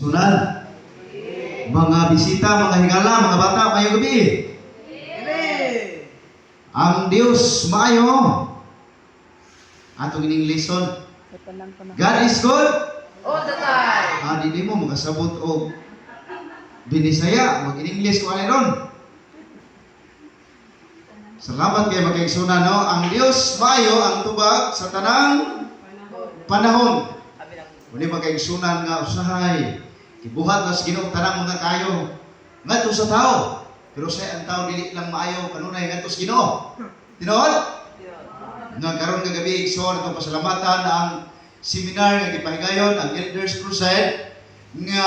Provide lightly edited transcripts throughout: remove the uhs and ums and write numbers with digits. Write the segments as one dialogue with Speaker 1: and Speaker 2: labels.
Speaker 1: Sunan. Mga bisita, mga higala, mga bata, maayong gabi. Ang Dios maayo. Atong ining lesson. God is good.
Speaker 2: All the time.
Speaker 1: Ah, dili mo makasabot og Binisaya, mag-English ko ani ron. Salamat kay makaigsunan, no. Ang Dios maayo ang tubag sa tanang panahon.
Speaker 2: Sabi ng
Speaker 1: Muli makaigsunan nga usahay gibuhat na sa Ginoo tanang mga kayo ngadto sa tao. Pero sa ang tao dili lang maayo kanunay ngadto sa Ginoo. Tinuod? Nga karon nga gabi, igsoon, atong pasalamatan ang seminar nga gipahigayon ang Elders Crusade nga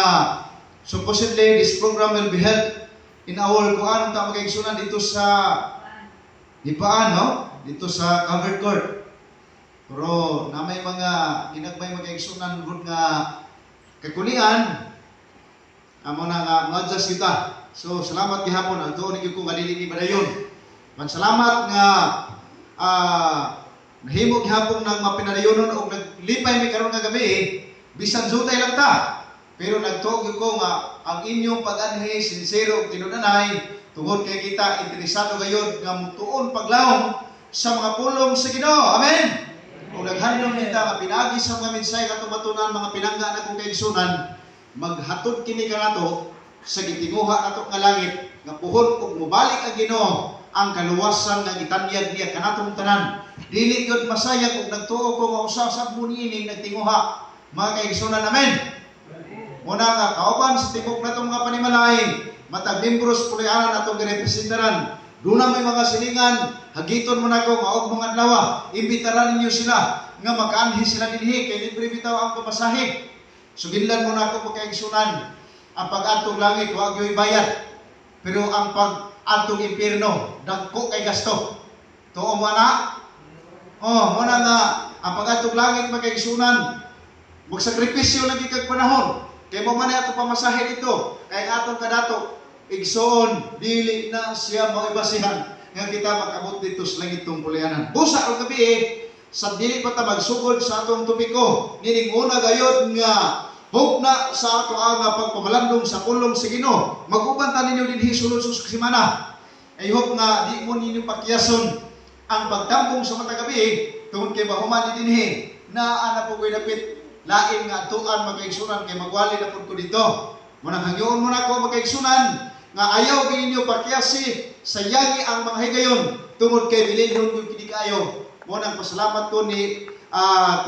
Speaker 1: supposedly this program will be held in our kuan ta, makaigsunan, dito sa Ipaan, no? Dito sa covered court. Pero na may mga ginagmay, makaigsunan gud, nga kakulian amo na nga mo-adjust kita. So salamat gihapon ang tuon ni ko nga dili ni badayon. Man salamat nga nahimo gihapon nang mapinadayonon og naglipay mi karon nga gabi, bisan jutay lang ta. Pero nagtuo gyud ko nga ang inyong pag-anhi sincero ug tinud-anay tungod kay kita interesado gayud nga mutuon paglaom sa mga pulong sa Ginoo. Amen. Ug naghandom kita nga pinaagi sa mga mensahe katong matunan, mga pinangga na kong kaigsunan, maghatod kini kanato sa gitinguha nato nga langit nga puhon ug mobalik ang Ginoo, ang kaluwasan nga gitanyag niya kanatong tanan. Dili gyud masayag ug nagtuo ko nga usa sa mo niini nagtinguha, mga kaigsunan. Amen. Muna nga kauban sa tibok natong mga panimalay, matag membros puloy-anan atong girepresentaran. Doon may mga silingan, hagiton mo na ko nga og mga adlaw, imbitaran ninyo sila nga makaanhi sila dinhi kay libre bitaw ang pamasahe. Suginlan mo na ako, pagkaigsunan, ang pag-atong langit wa gyoy bayad. Pero ang pag-atong impierno dagko kay gasto. Tuo mo na? Oh, mo na nga ang pag-atong langit, magkaigsunan, magsakripisyo lagi kag panahon. Kay mo man ato pamasahe dito, kay ang atong kadato, igsoon, dili na siya maibasihan nga kita makabot dito sa langit tong puloy-anan. Busa og gabi eh, sa dili pa ta magsugod sa atong topiko, nining una gayod nga hugna sa ato ang pagpamalandong sa pulong sa Ginoo. Mag-uban ta ninyo dinhi sulod sa semana. I hope nga di mo ninyo pakiyason ang pagtambong sa matag gabi tungod kay mahuman ni dinhi naa na po ko'y dapit lain nga atuan, magkaigsunan, kay magwali na pud ko dito. Munang hangyoon mo na ko, magkaigsunan, nga ayaw ninyo pakyasi sa yangi ang mga higayon tungod kay bilinhon ko kini kaayo. Munang pasalamat ko ni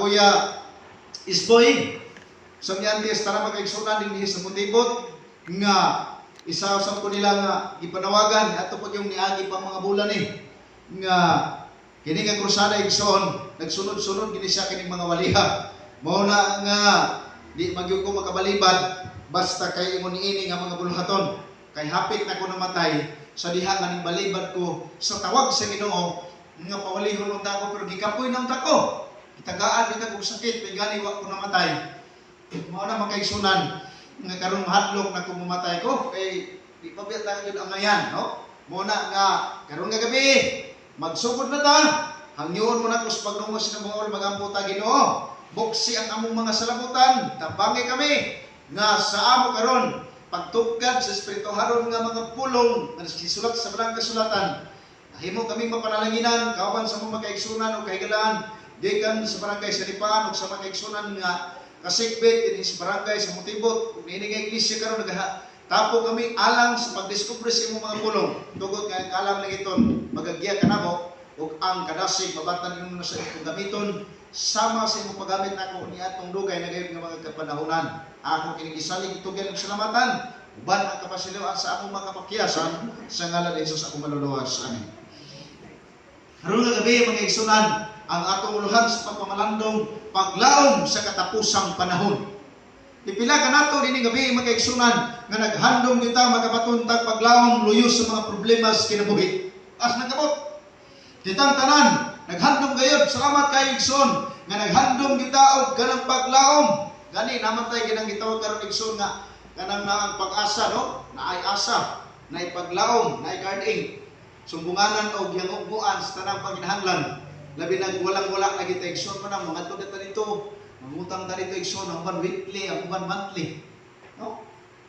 Speaker 1: Kuya Isboy sa miantes tara, magkaigsunan, dinhi sa Mutibot nga isa sa ko nila nga gipanawagan ato pag yung niagi pa mga bulan eh nga kini nga krusada, igsoon, nagsunod-sunod gini siya kining mga waliha. Mao na nga di magyud ko makabalibad basta kay ingon niini nga mga buluhaton kay hapit na ko namatay sa diha nga ning balibad ko sa tawag sa Ginoo nga pawalihon unta ko, pero gikapoy na unta ko, gitagaan bitaw kog sakit, may gani wa ko namatay. Mao na, makaigsunan, nga karon mahadlok na kung mamatay ko kay di pa biya tayo gyud angayan, no? Mao na nga karon nga gabi magsugod na ta. Hangyoon mo na ko sa pagnungos sa mga magampo ta, Ginoo, buksi ang among mga salabutan, tabangi kami nga sa amo karon pagtugad sa espirituhanon nga mga pulong nga gisulat sa Balang Kasulatan, himo kaming mapanalanginan kauban sa among makaigsunan o kahigalaan gikan sa barangay sa Lipaan ug sa makaigsunan nga kasikbit dinhi sa barangay sa Mutibot ug niini nga iglesia. Karon nagaha tapo kami alang sa pagdiskubre sa imong mga pulong tugot nga ang kalam langiton magagya kanamo ug ang kadasig mabatan nimo na sa imong gamiton sama sa imong paggamit nako niadtong dugay na gayud nga mga kapanahonan. Ako kining gisalig, itugyan og salamatan uban ang kapasayloan sa among mga kapakyasan sa ngalan ni Jesus akong Manluluwas. Amen. Karon nga gabi, mga igsunan, ang atong uluhan sa pagpamalandong, paglaom sa katapusang panahon. Pipila ka nato dinhi gabi, mga igsunan, nga naghandom kita makabaton tag paglaom luyos sa mga problema sa kinabuhi. As nagkamot. Kitang tanan naghandom gayud. Salamat kayo, igsoon, nga naghandom kita og kanang paglaom. Gani naman tay kinang gitawag karon, igsoon, nga kanang naang pag-asa, no? Naay asa, naay paglaom, naay guarding. Sumbunganan og hiyangugmuan sa tanang panginahanglan. Labi nang walang-wala na kita, igsoon, man ang mga ta dito. Mangutang ta dito, igsoon, ang uban weekly, ang uban monthly. No?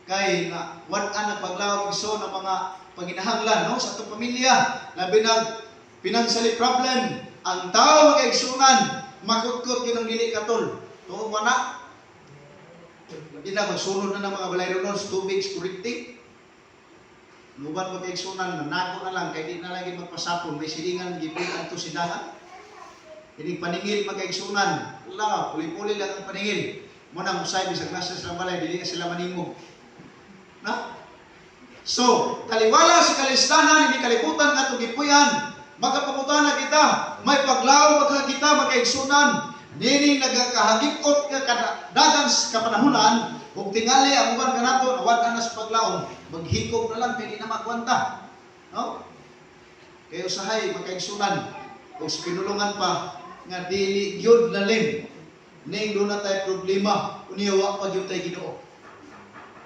Speaker 1: Kay nga wad-an nagpaglaom, igsoon, ang mga panginahanglan, no, sa atong pamilya, labi na financially problem. Ang tao, mga igsuonan, makutkot yun ang dili katol. Tuo ba na? Hindi na magsunod na ng mga balay ron sa tubig, sa kuryente. Luban, mga igsuonan, nanago na lang kay di na lagi magpasapon, may silingan gibuan to sindahan. Ining paningil, mga igsuonan, wala, puli-puli lang ang paningil. Mo nang usay bisag nasa sa balay, dili na sila maningog. Na? So, taliwala sa kalistanan, ini kalibutan nga atong gipuy-an, magapangutana kita, may paglaom ba kita, mga igsuonan, nining nagakahagikot nga dagan sa kapanahunan, ug tingali ang uban kanato nawad na sa paglaom, maghikog na lang kay di na makwanta. No? Kay usahay, mga igsuonan, ug sa pinulungan pa nga dili gyud lalim ning duna tay problema, unya wa pa gyud tay Ginoo.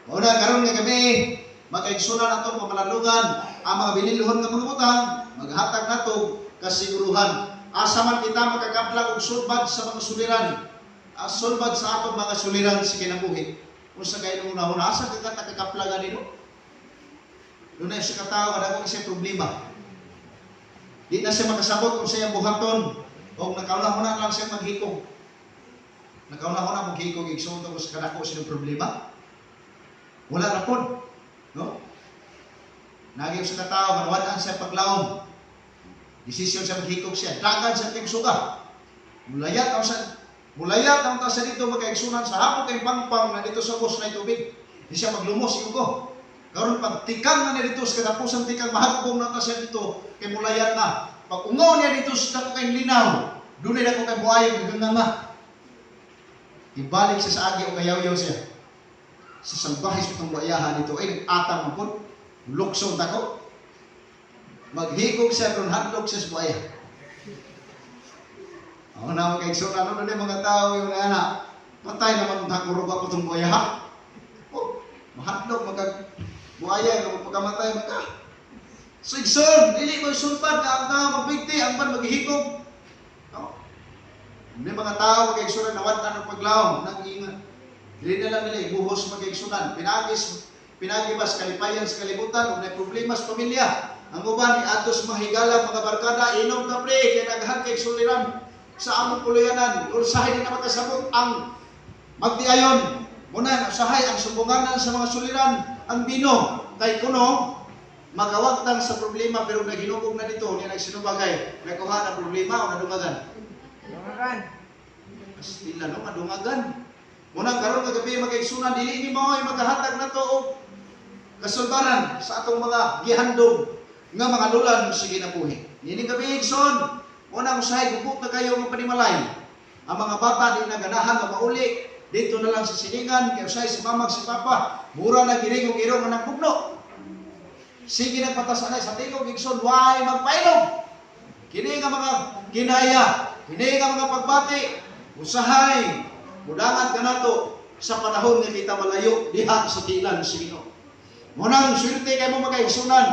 Speaker 1: Mao na karon nga gabi, makaigsunan, atong pamalandungan ang mga binilhon nga mga butang maghatag nato kasiguruhan. Asa man kita makakaplag og sulbad sa mga suliran? Sulbad sa atong mga suliran sa kinabuhi. Unsa kay una-una, asa ka kakaplag nino? Dunay sa katawo nga dako siya problema. Di na siya makasabot kung siyang buhaton o nakauna-una lang siya maghikog. Nakauna-una maghikog, igsoon, ko sa kadako siya problema. Wala ra pod. No? Nagi sa katao nga nawad-an siya paglaom. Desisyon siya, maghikog siya. Dagan sa tigsuga. Mulayat ang ta sa dito, mga kaigsuonan, sa hapon kay pangpang na dito sa bus na tubig. Di siya maglumos ko. Karon pag tikang na niya dito sa katapusan tikang, mahagbong na ta siya dito kay mulayat na. Pag ungaw niya dito sa dako kay linaw, dunay dako kay buayog gagangama. Ibalik siya sa agi o kayaw-yaw siya. Sa salbahe sa itong buayahan dito ay nag-atang man po. Lukso dako. Maghikog siya pero hadlok siya sa buaya. Ako na mga kaigsoon, ano na yung mga tao yung ana, patay naman ang ako itong buaya ha. Oh, mahadlok magkag buaya nga magpakamatay magka. So igsoon, dili mo sulbad nga ang tao magbigti, ang ban maghikog. No? May mga tao, mga kaigsuonan, nawad ng paglaom, nang ingat. Dili na lang nila ibuhos, mga kaigsuonan. Pinagis, pinagibas kalipayan sa kalibutan, ug may problema sa pamilya. Ang uban ni atos mga higala, mga barkada, "Inom ta pre, kay daghan kay suliran sa among puluyanan." Usahay di na makasabot ang magdiayon. Muna, usahay ang sumbunganan sa mga suliran, ang bino, kay kuno makawagtang sa problema, pero naghinugog na dito, niya nagsinubagay, nakuha na problema o nadungagan?
Speaker 2: Dungagan.
Speaker 1: Kastila, no, madungagan. Muna karon nga gabi, mga kaigsuonan, dili ni mao ay maghahatag nato og kasulbaran sa atong mga gihandom nga mga lulan sa kinabuhi. Nining gabi, igsoon, muna usahay gubot na kayo mga panimalay. Ang mga bata di na ganahan nga mauli dito na lang sa silingan kay usahay si mama, si papa, mura na giring og irong nga nagbugno. Sige nagpatasanay sa tingog, igsoon, way magpailog. Kini nga mga kinaya, kini nga mga pagbati, usahay mudangat kanato sa panahon nga kita malayo diha sa tilan sa Ginoo. Munang swerte kay mo, mga kaigsuonan,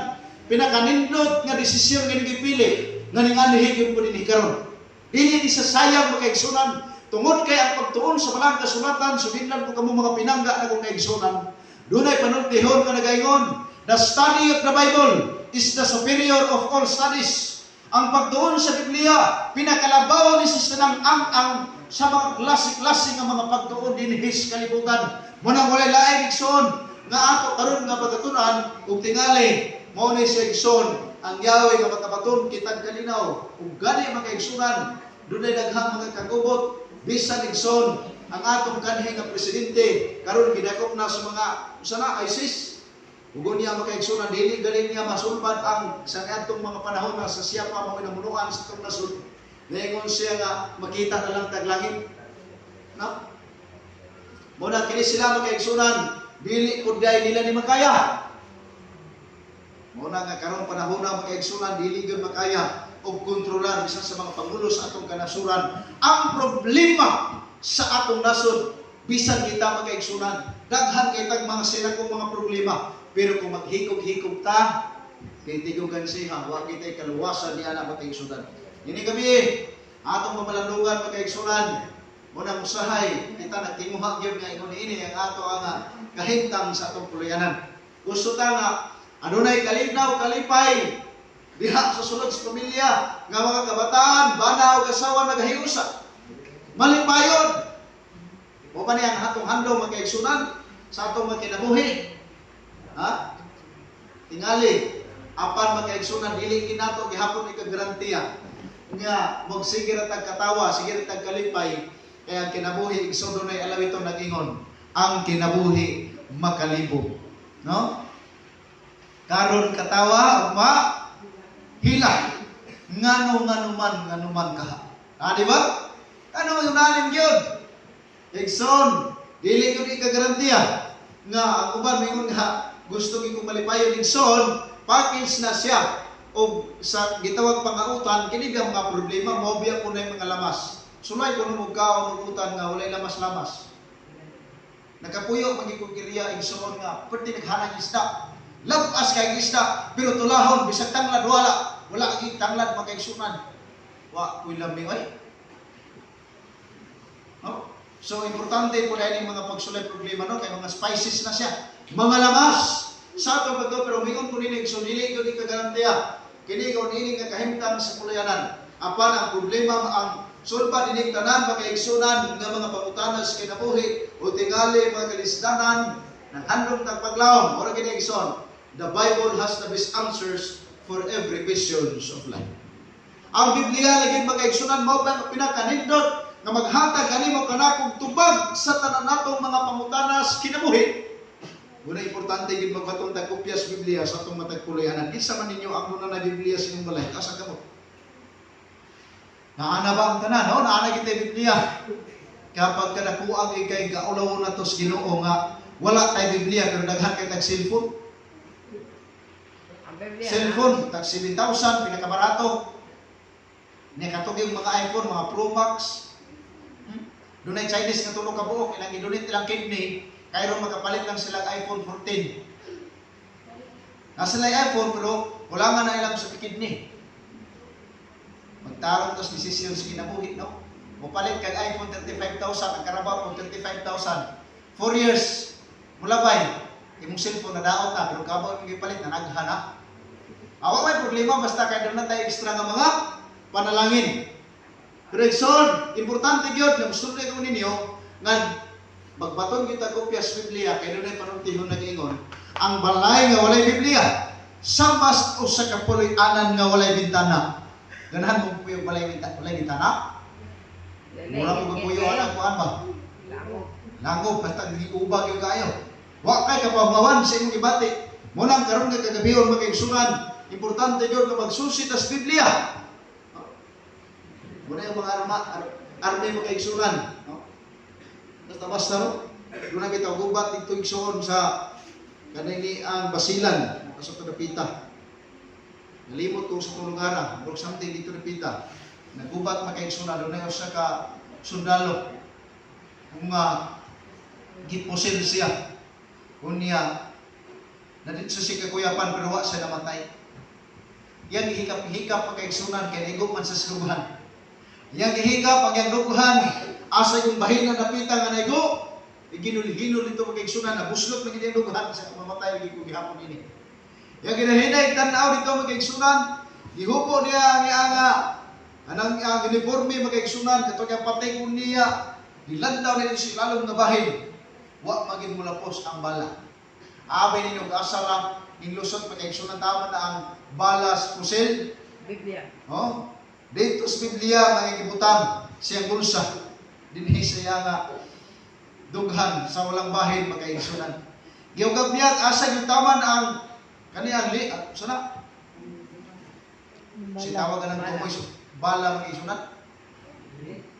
Speaker 1: pinakanindot nga desisyon nga gipili nga ning anhi gyud po dinhi karon. Dili ni sa sayang, mga kaigsuonan, tungod kay ang pagtuon sa balang kasulatan, sumidlan ko kamo, mga pinangga na kong kaigsuonan. Dunay panultihon nga nagaingon, "The study of the Bible is the superior of all studies." Ang pagtuon sa Biblia, pinakalabaw ni sa tanang ang sa mga klase-klase nga mga pagtuon dinhi sa kalibutan. Munang walay laing, igsoon, nga ato karon nga pagkatunan ug tingali mao ni siya, igsoon, ang Yahweh nga makabaton kitag kalinaw. Ug gani, mga igsuonan, dunay daghang mga kagubot, bisan, igsoon, ang atong kanhi nga presidente karon gidakop na sa mga usa na ISIS. Ugon niya, mga kaigsuonan, dili galing niya masulbad ang sa atong mga panahon na sa siya pa mga namunuan sa atong nasod. Ningon siya nga makita na lang taglangit. No? Muna kini sila, mga kaigsuonan, dili pud day nila ni makaya. Muna nga karon panahon na, mga kaigsuonan, dili gyud makaya og kontrolar bisan sa mga pangulo sa atong kanasuran ang problema sa atong nasod. Bisan kita, mga kaigsuonan, daghan kay tag mga sila kong mga problema, pero kung maghikog-hikog ta kay tigugan siya, wa kitay kaluwasan niya na, mga kaigsuonan. Ini gabi atong pamalandungan, mga kaigsuonan. Muna usahay kita nagtinguha gyud nga ingon ini ang ato ang kahimtang sa atong puluyanan. Gusto ta nga adunay kalinaw, kalipay diha sa sulod sa pamilya nga mga kabataan, bana o asawa nagahiusa. Malipayon. Mao pa ni ang atong handom, mga kaigsunan, sa atong mga kinabuhi. Ha? Tingali, apan, mga kaigsunan, dili kinato gihapon ikagarantiya nga magsige ra tag katawa, sige ra tag kalipay, kay ang kinabuhi, igsoon, dunay alawiton nag-ingon, ang kinabuhi makalibog. No? Karon katawa, ugma hila. Ngano ngano man, ngano man kaha. Ah, di ba? Ano yung nalim gyud? Igsoon, dili gyud ikagarantiya nga ang uban moingon nga gusto gyud kong malipayon, igsoon, package na siya og sa gitawag pangautan. Kini biya mga problema mao biya kuno mga lamas. Sulay kuno mo kaon og utan nga walay lamas-lamas. Nakapuyo man gyud kog area, igsoon, nga perti naghanang isda. Labas kay isda, pero tulahon bisag tanglad wala. Wala kay tanglad, mga kaigsunan. Wa kuy lami oy. No? So importante po dahil yung mga pagsulay problema, no, kay mga spices na siya. Mga lamas sa ato pagto, pero mingon ko nini, so dili gyud ikagarantiya kini ko niini nga kahimtang sa puluyanan. Apan ang problema, ang sulpa dining tanan, makaigsunan, nga mga pangutana sa kinabuhi o tingali mga kalisdanan ng handom tag paglaom, ora kini, igsoon, the Bible has the best answers for every questions of life. Ang Biblia lagi, mga kaigsunan, mao pa ang pinakanindot nga maghatag kanimo kanakong tubag sa tanan natong mga pangutana sa kinabuhi. Muna importante gid magbaton tag kopya sa Biblia sa atong matag puluyanan. Kinsa man ninyo ang muna na Biblia sa inyong balay? Asa ka mo? Naana ba ang tanan, no? Naana kita Biblia. Kapag kanakuang ikay gaulaw na to sa Ginoo nga wala tay Biblia pero daghan kay tag cellphone.
Speaker 2: Ang Biblia.
Speaker 1: Cellphone, tag 7,000, pinakabarato. Ni katog yung mga iPhone, mga Pro Max. Dunay Chinese nga tulo ka buok, ilang i-donate ilang kidney, kay ron makapalit lang sila iPhone 14. Nasa sila iPhone pero wala nga na ilang sa kidney. Magtarong tas desisyon sa kinabuhi, no? Mopalit kag iPhone 35,000, ang karabaw kung 35,000. 4 years, mulabay, imong cellphone na daot na, pero kabaw imong gipalit, nanaghan na. Awa may problema, basta kay doon na tayo extra nga mga panalangin. Pero igsoon, importante gyud nga musulti ko ninyo nga magbaton kita kopya sa Biblia kay dunay panultihon nag-ingon, ang balay nga walay Biblia sama usa ka puloy-anan nga walay bintana. Ganahan mo puyo balay walay bintana? Mura mo puyo anang kuan ba?
Speaker 2: Langob.
Speaker 1: Langob, basta giubag yung kayo. Wa kay kapamawan sa imong gibati. Mo nang karon nga kagabihon, mga kaigsunan, importante gyud nga magsusi tas Biblia. No? Muna yung mga army, mga kaigsunan, no? Basta basta, no? Doon na kita gubat dito, igsoon, sa kanini ang Basilan, sa Tunapita. Nalimot ko sa lugar, murag something dito napita. Nagubat, mga kaigsunan, doon na usa ka sundalo. Kung nga gipusil siya. Unya, naditso si kakuyapan pero wa siya namatay. Yang gihikap-hikap, mga kaigsunan, kay naigo man sa dughan. Yang gihikap ang yang dughan, asa yung bahin na napita nga naigo, iginul-hinul dito, mga kaigsunan, nabuslot man gid ang dughan sa mamatay lagi ko gihapon ini. Yang ginahinay tan-aw dito, mga kaigsunan, gihubo niya ang iyang anang ang uniforme, mga kaigsunan, katong yang patay niya, gilantaw niya sa ilalom nga bahin. Wa magin mulapos ang bala. Abi ninyo asa lang ning lusot, mga kaigsunan, tama na ang bala sa pusil.
Speaker 2: Biblia.
Speaker 1: No? Dito sa Biblia nga gibutang siyang bulsa. Dinhi sa iya nga dughan sa walang bahin, mga kaigsunan. Giugab niya asa yung taman ang kani ang li ah, sana si tawag ng
Speaker 2: Bala.
Speaker 1: tumoy so, bala, mga kaigsunan.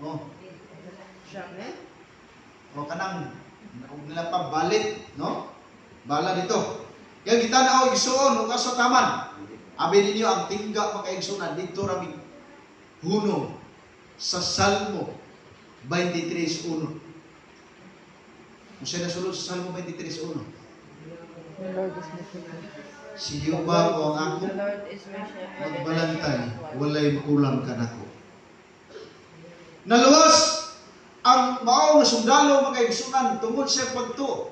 Speaker 1: Oh,
Speaker 2: Siya, eh?
Speaker 1: o kanang og nila pa balit, no? Bala dito. Kaya kita na og igsuon ug asa taman. Abi ninyo ang tingga, mga kaigsunan, dito rami hunong sa Salmo 23:1. Kung siya nasulod sa Salmo 23:1.
Speaker 3: The Lord is my shepherd.
Speaker 1: Si Jehovah mo ang
Speaker 2: The
Speaker 1: akong
Speaker 2: Lord is my shepherd and I shall
Speaker 1: magbalantay,
Speaker 2: not want.
Speaker 1: walay makulang kanako. Naluwas Ang mao nga sundalo, mga kaigsunan, tungod sa pagtuo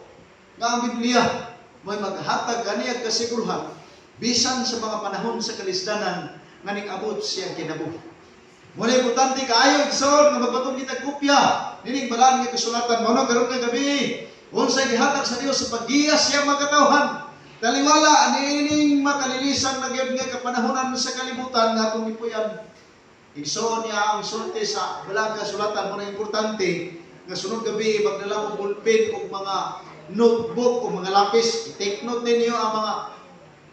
Speaker 1: nga ang Biblia mo'y maghatag kaniyang kasiguruhan bisan sa mga panahon sa kalisdanan nga ning-abot siyang kinabuhi. Muna importante kaayo, igsoon, nga magbaton kita kopya nining balaan nga kasulatan. Mao na karon nga gabi, unsay gihatag sa Dios sa paggiya siya mga katawhan. Taliwala niining makalilisan na gyud nga kapanahonan sa kalibutan nga atong gipuy-an. Igsoon niya ang sulti sa balaan kasulatan. Mo na importante nga sunod gabi magdala og ballpen og mga notebook o mga lapis. I-take note ninyo ang mga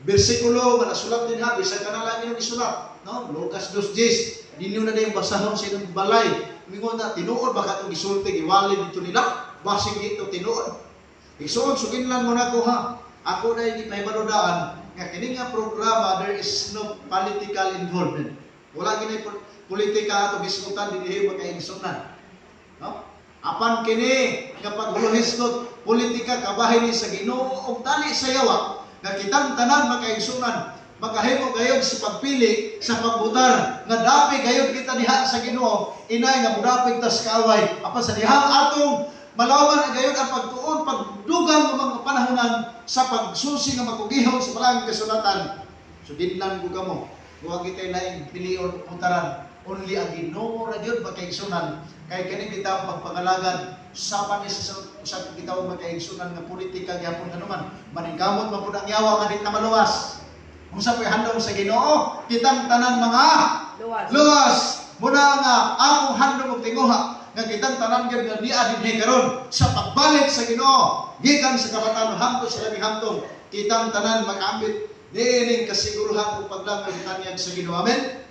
Speaker 1: bersikulo nga nasulat dinha, bisan kana lang inyong isulat, no? Lucas 2:10 ninyo na yung basahon sa inyong balay. Mingon na, tinuod ba katong gisulti giwali dito nila? Basig dito tinuod. Igsoon, suginlan mo na ko ha. Ako na yung ipahibaludaan nga kini nga programa, there is no political involvement. Wala gini politika ato gisgutan dinhi, makaigsunan. No? Apan kini nga paghuluhisgot politika, kabahin ni sa Ginoo og tali sa yawa nga kitang tanan makaigsunan makahimo gayod sa pagpili, sa pagbutar nga dapig gayod kita diha sa Ginoo, inay nga mudapig tas kaaway. Apan sa dihang atong malawan ang gayod ang pagtuon, pagdugang ng mga panahonan sa pagsusi nga makugihon sa balaang kasulatan. So dinlan ko kamo, wa kitay laing pilion o putaran, only ang Ginoo ra gyud, makaigsunan, kay kani bitaw pagpangalagad sa ni sa kita makaigsunan nga politika gyapon kanuman maningkamot man pud ang yawa nga di ta maluwas. Unsa po'y handom sa Ginoo? Kitang tanan mga
Speaker 2: Luwas.
Speaker 1: Luwas. Muna nga akong handom og tinguha nga kitang tanan gyud nga niya dinhi karon sa pagbalik sa Ginoo gikan sa kabataan hangtod sa labing hamtong, kitang tanan makaambit niining kasiguruhan ug paglangaw tanyag sa Ginoo. Amen.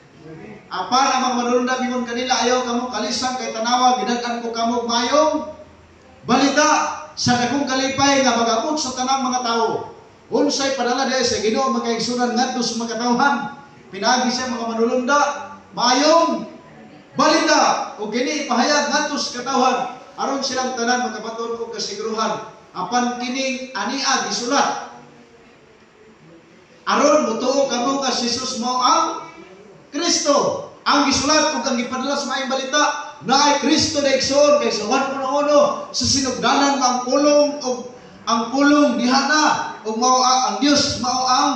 Speaker 1: Apan ang mga manulunda mingon kanila, "Ayaw kamo kalisang, kay tanawa, gidag-an ko kamo og maayong balita sa dakong kalipay nga mag-abot sa tanang mga tawo." Unsay padala diay sa Ginoo, makaigsunan, ngadto sa mga katawhan? Pinaagi siya mga manulunda, maayong balita, ug kini ipahayag ngadto sa katawhan aron silang tanan makabaton og kasiguruhan. Apan kining ania gisulat aron motuo kamo nga si Jesus mao ang Kristo. Ang gisulat ug ang gipadala sa maayong balita na ay Kristo na, igsoon, kay sa Juan 1:1, sa sinugdanan nga ang pulong ug ang pulong diha na ug mao ang Dios mao ang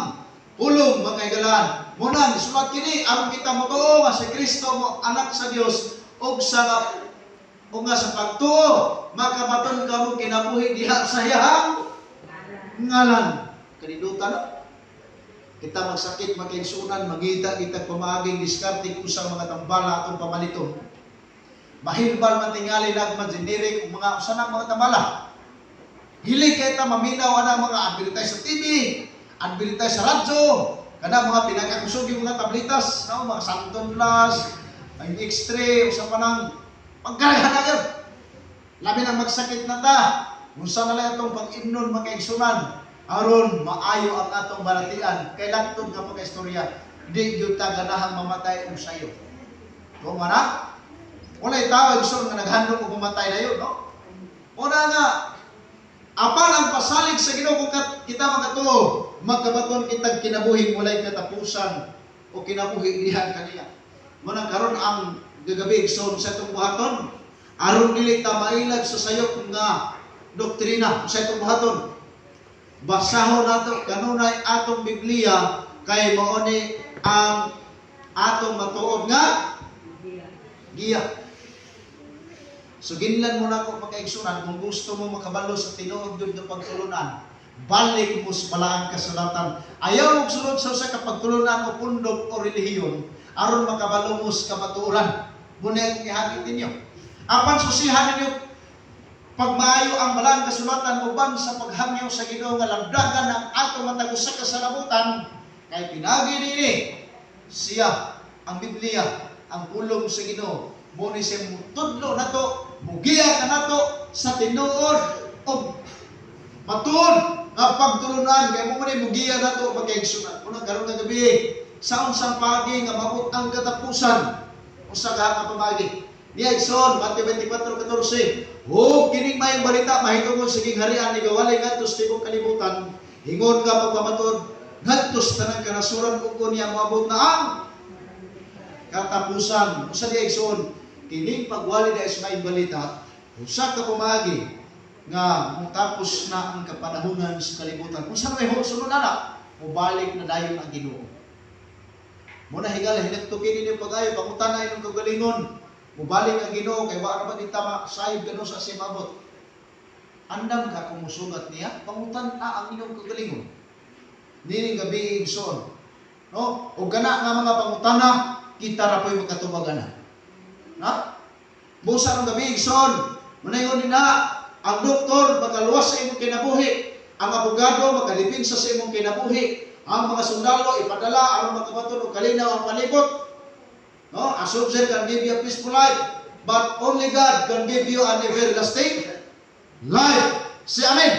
Speaker 1: pulong, mga kahigalaan. Muna gisulat kini aron kita motuo nga si Kristo mo anak sa Dios ug sa ug nga sa pagtuo makabaton kamo kinabuhi diha sa iyang ngalan. Kanindutan, no? Kita magsakit, makaigsunan, mangita kita pamaaging diskarte kung sa mga tambala atong pamaliton. Mahilbal man tingali nagman generic ug mga usa nang mga tambala. Hili kay ta maminaw ana mga advertise sa TV, advertise sa radyo, kana mga pinakakusog yung mga tablitas, no, mga Santon Plus, ang X3, usa pa nang pagkagahan yun. Labi na magsakit na ta. Unsa na lang atong pag-imnon, makaigsunan, aron maayo ang atong balatian. Kay langtod nga pagkaistorya, di gyud ta ganahang mamatay og sayo. Kung ana, walay tao, igsoon, nga naghandom og mamatay dayon, no? Una nga, apan ang pasalig sa Ginoo kung kita makatuo, magkabaton kitag kinabuhing walay katapusan o kinabuhi diha kaniya. Muna karon ang gagabi, igsoon, sa itong buhaton, aron dili ta mailag sa sayop nga doktrina, sa itong buhaton, basahon nato kanunay atong Biblia kay mao ni ang atong matuod nga giya. So ginlan mo na ko, pagkaigsunan, kung gusto mo makabalo sa tinuod gyud nga pagtulunan, balik mo sa balaang kasulatan. Ayaw mo sulod sa usa ka pagtulunan o pundok o relihiyon aron makabalo mo sa kamatuoran. Muna ang gihagit ninyo. Apan susihan ninyo pagmaayo ang balaang kasulatan uban sa paghangyo sa Ginoo nga lagdagan ang atong matag usa ka salabutan, kay pinagi niini siya, ang Biblia, ang pulong sa Ginoo, mo ni siya mutudlo nato, mugiya kanato sa tinuod og matuod nga pagtulunan, kay mo man mugiya nato, magkaigsunan. Unang karon nga gabi, sa unsang pagi nga maabot ang katapusan, usa ka ka pamagi niya, igsoon? Mateo 24:14, "Ug kining maayong balita mahitungod sa gingharian igawali ngadto sa tibuok kalibutan ingon nga pagpamatuod ngadto sa tanang kanasuran ug unya moabot na ang katapusan." Usa diya, igsoon, kining pagwali na sa maayong balita. Usa ka pamaagi nga mutapos na ang kapanahunan sa kalibutan. Kung sa may sunod na, mubalik na dayon ang Ginoo. Muna higala hinagtukin ninyo pag-ayo, pangutana inyong kagalingon. Mubalik ang Ginoo kay wa ra ba kita masayod kano sa simabot. Andam ka kung musugat niya, pangutan na ang inyong kagalingon. Nining gabi, igsoon. No? O gana nga mga pangutana, kita ra po'y makatubag ana. Na? Busa ng gabi, igsoon. Munayon na, ang doktor makaluwas sa imong kinabuhi, ang abogado makalipinsa sa imong kinabuhi, ang mga sundalo ipadala aron makabaton og kalinaw ang palibot. No? A soldier can give you a peaceful life, but only God can give you an everlasting life. Say amen.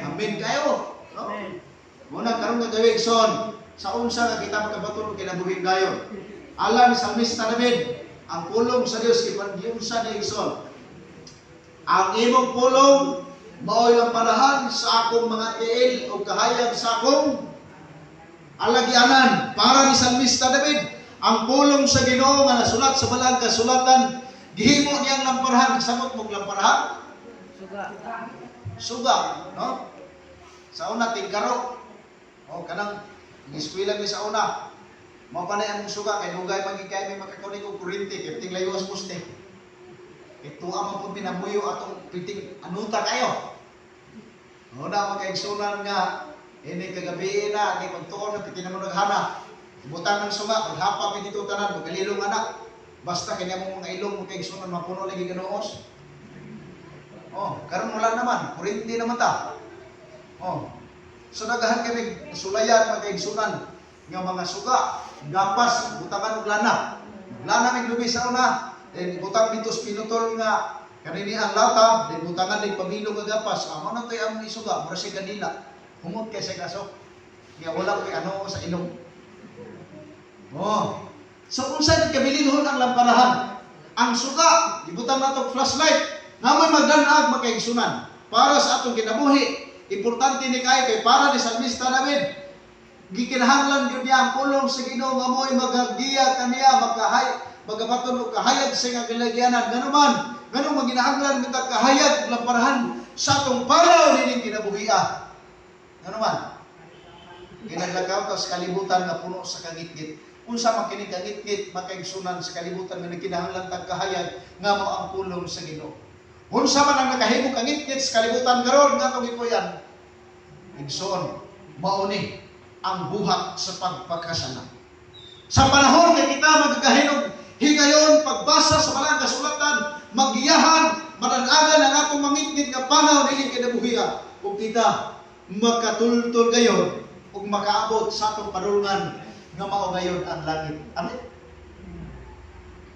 Speaker 1: Amen kayo. No?
Speaker 2: Amen.
Speaker 1: Muna karon nga gabi, igsoon, sa unsa nga kita makabaton og kinabuhi dayon. Alam ni Salmista David, ang pulong sa Dios giunsa ni, igsoon. Ang imong pulong mao'y lamparahan sa akong mga tiil o kahayag sa akong alagianan. Para ni Salmista David, ang pulong sa Ginoo nga nasulat sa balang kasulatan, gihimo niyang lamparahan. Samot mong lamparahan?
Speaker 2: Suga.
Speaker 1: Suga, no? Sa una tingkaro. O kanang giskwela mi sa una. Mao pa na among suga kay dugay man gid kay may makakunik og kuryente kay ting layo as poste. Ito ang pud minamuyo atong piting anuta kayo. Una makaigsunan nga ini kagabi na kay pagtuon na piti na mo naghana. Ibutang ng suga, maghapa mi dito tanan, magalilong anak. Basta kanya mong mga ilong mo kaigsunan mapuno lagi ganuos. Oh, karon wala naman, kuryente naman ta. Oh. So daghan kami sulayan magkaigsunan nga mga suga, gapas, butangan og lana. Lana mig lubi sa una, then butang dito sa pinutol nga kanini ang lata, then butangan din pamilo nga gapas. Amo na to'y among isuga, mura siya kanila. Humot kay sa kaso. Nga wala ko'y ano sa ilong. Oh. So unsa ni kabilinhon ang lamparahan? Ang suga, gibutang nato og flashlight, nga may magdanag makaigsunan para sa atong kinabuhi. Importante ni kay kay para ni Salmista David, gikinahanglan gyud niya ang pulong sa Ginoo nga mo'y magagiya kaniya, makahay magabaton og kahayag sa iyang kalagyanan. Ngano man, nganong maginahanglan kita kahayag ug lamparahan sa atong paraw nining kinabuhia? Ngano man, ginaglakaw ta sa kalibutan nga puno sa kangitngit. Unsa man kini kangitngit, makaigsunan, sa kalibutan nga nagkinahanglan tag kahayag nga mao ang pulong sa Ginoo? Unsa man ang nakahimong kangitngit sa kalibutan karon nga atong gipuy-an? Igsoon, mao ni ang buhat sa pagpakasala. Sa panahon nga kita magagahinog higayon pagbasa sa balang kasulatan, magiyahan, madanagan ang atong mangitngit nga panaw nining kinabuhia ug kita makatultol gayon ug makaabot sa atong padulngan nga mao gayon ang langit. Amen.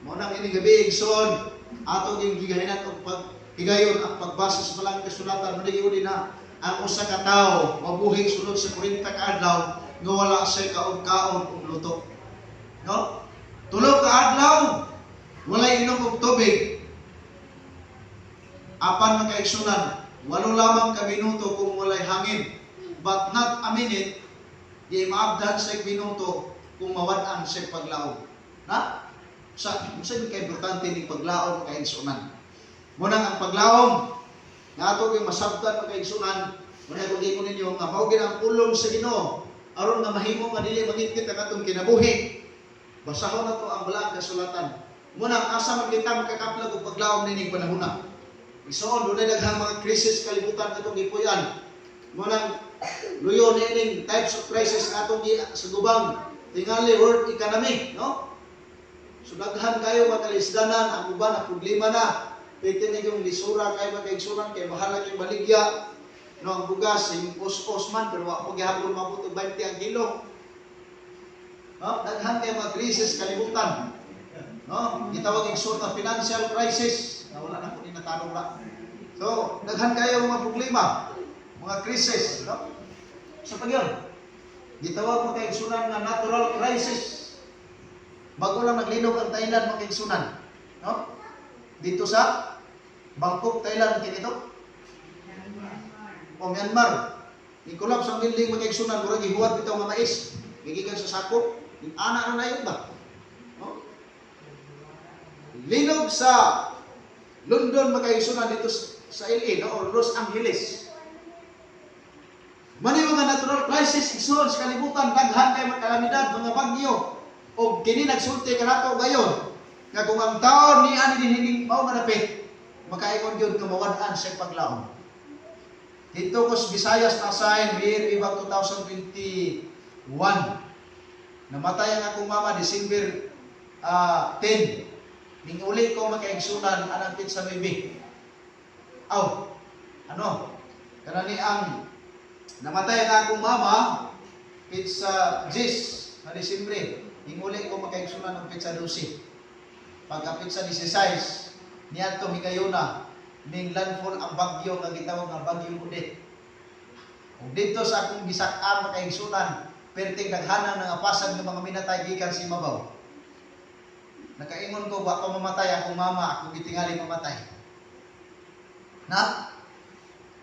Speaker 1: Mao nang ini gabi, igsoon, ato ging gigahinan og pag higayon ang pagbasa sa balang kasulatan. Manigi na ang usa ka tawo mabuhi sulod sa 40 ka adlaw nga wala siya kaog-kaon ug luto. No? 3 ka adlaw walay inom og tubig. Apan, mga kaigsunan, 8 lamang ka minuto kung walay hangin. But not a minute, di maabdan sa minuto kung mawad-an siya paglaom. Na? Sa unsa ni ka importante ning paglaom, kaigsunan? Muna ang paglaom nga ato kay masabtan, mga kaigsunan, muna kung ingon ninyo nga mao gid ang pulong sa Ginoo aron nga mahimo nga dili mangitngit ang atong kinabuhi. Basahon nato ang balaan kasulatan. Muna asa man kita makakaplag og paglaom nining panahona? Igsoon, dunay daghang mga krisis kalibutan atong gipuy-an. Munang luyo niining types of crisis nga atong sa gubang tingali world economy, no? So daghan kayo mga kalisdanan, ang uban na problema na. Pwede na yung lisura kay mga kaigsunan kay mahal kay baligya. No, ang bugas yung os-os man pero wa po gihapon mabot og 20 ang kilo. No, daghan kay mga krisis kalibutan. No, gitawag igsoon nga financial crisis. Na wala na po ni natanong na. So, daghan kayo mga problema, mga krisis, no? Sa pagyon, gitawag mo kaigsunan nga natural crisis. Bago lang naglinog ang Thailand, mga kaigsunan, no? Dito sa Bangkok, Thailand, kinito? O Myanmar. Ni-collapse ang building, mga kaigsunan, murag gihuwat bitaw nga mais. Gigikan sa sako. Ana na yun ba? No? Linog sa London, makaigsunan, dito sa LA, no, or Los Angeles. Mani mga natural crisis, igsoon, sa kalibutan, daghan kay mga kalamidad, mga bagyo. O kini nagsulti kanato gayon nga kung ang taon ni ani dinhining mao nga dapit, makaingon gyud nga mawad-an sa paglaom. Dito ko sa Visayas na year ibang 2021. Namatay ang akong mama December 10. Ning uli ko makaigsunan anang petsa 9. Aw, ano? Kanani ang namatay ang akong mama petsa 10 na Disyembre. Ning uli ko makaigsunan og petsa 12. Pagka petsa 16, niadtong higayuna ning landfall ang bagyo nga gitawag nga Bagyong Odette. Ug dito sa akong gisak-an, makaigsunan, perting daghanan nga pasag ng mga minatay gikan sa imabaw. Nakaingon ko, wa pa mamatay akong mama, akong gitingali mamatay. Na?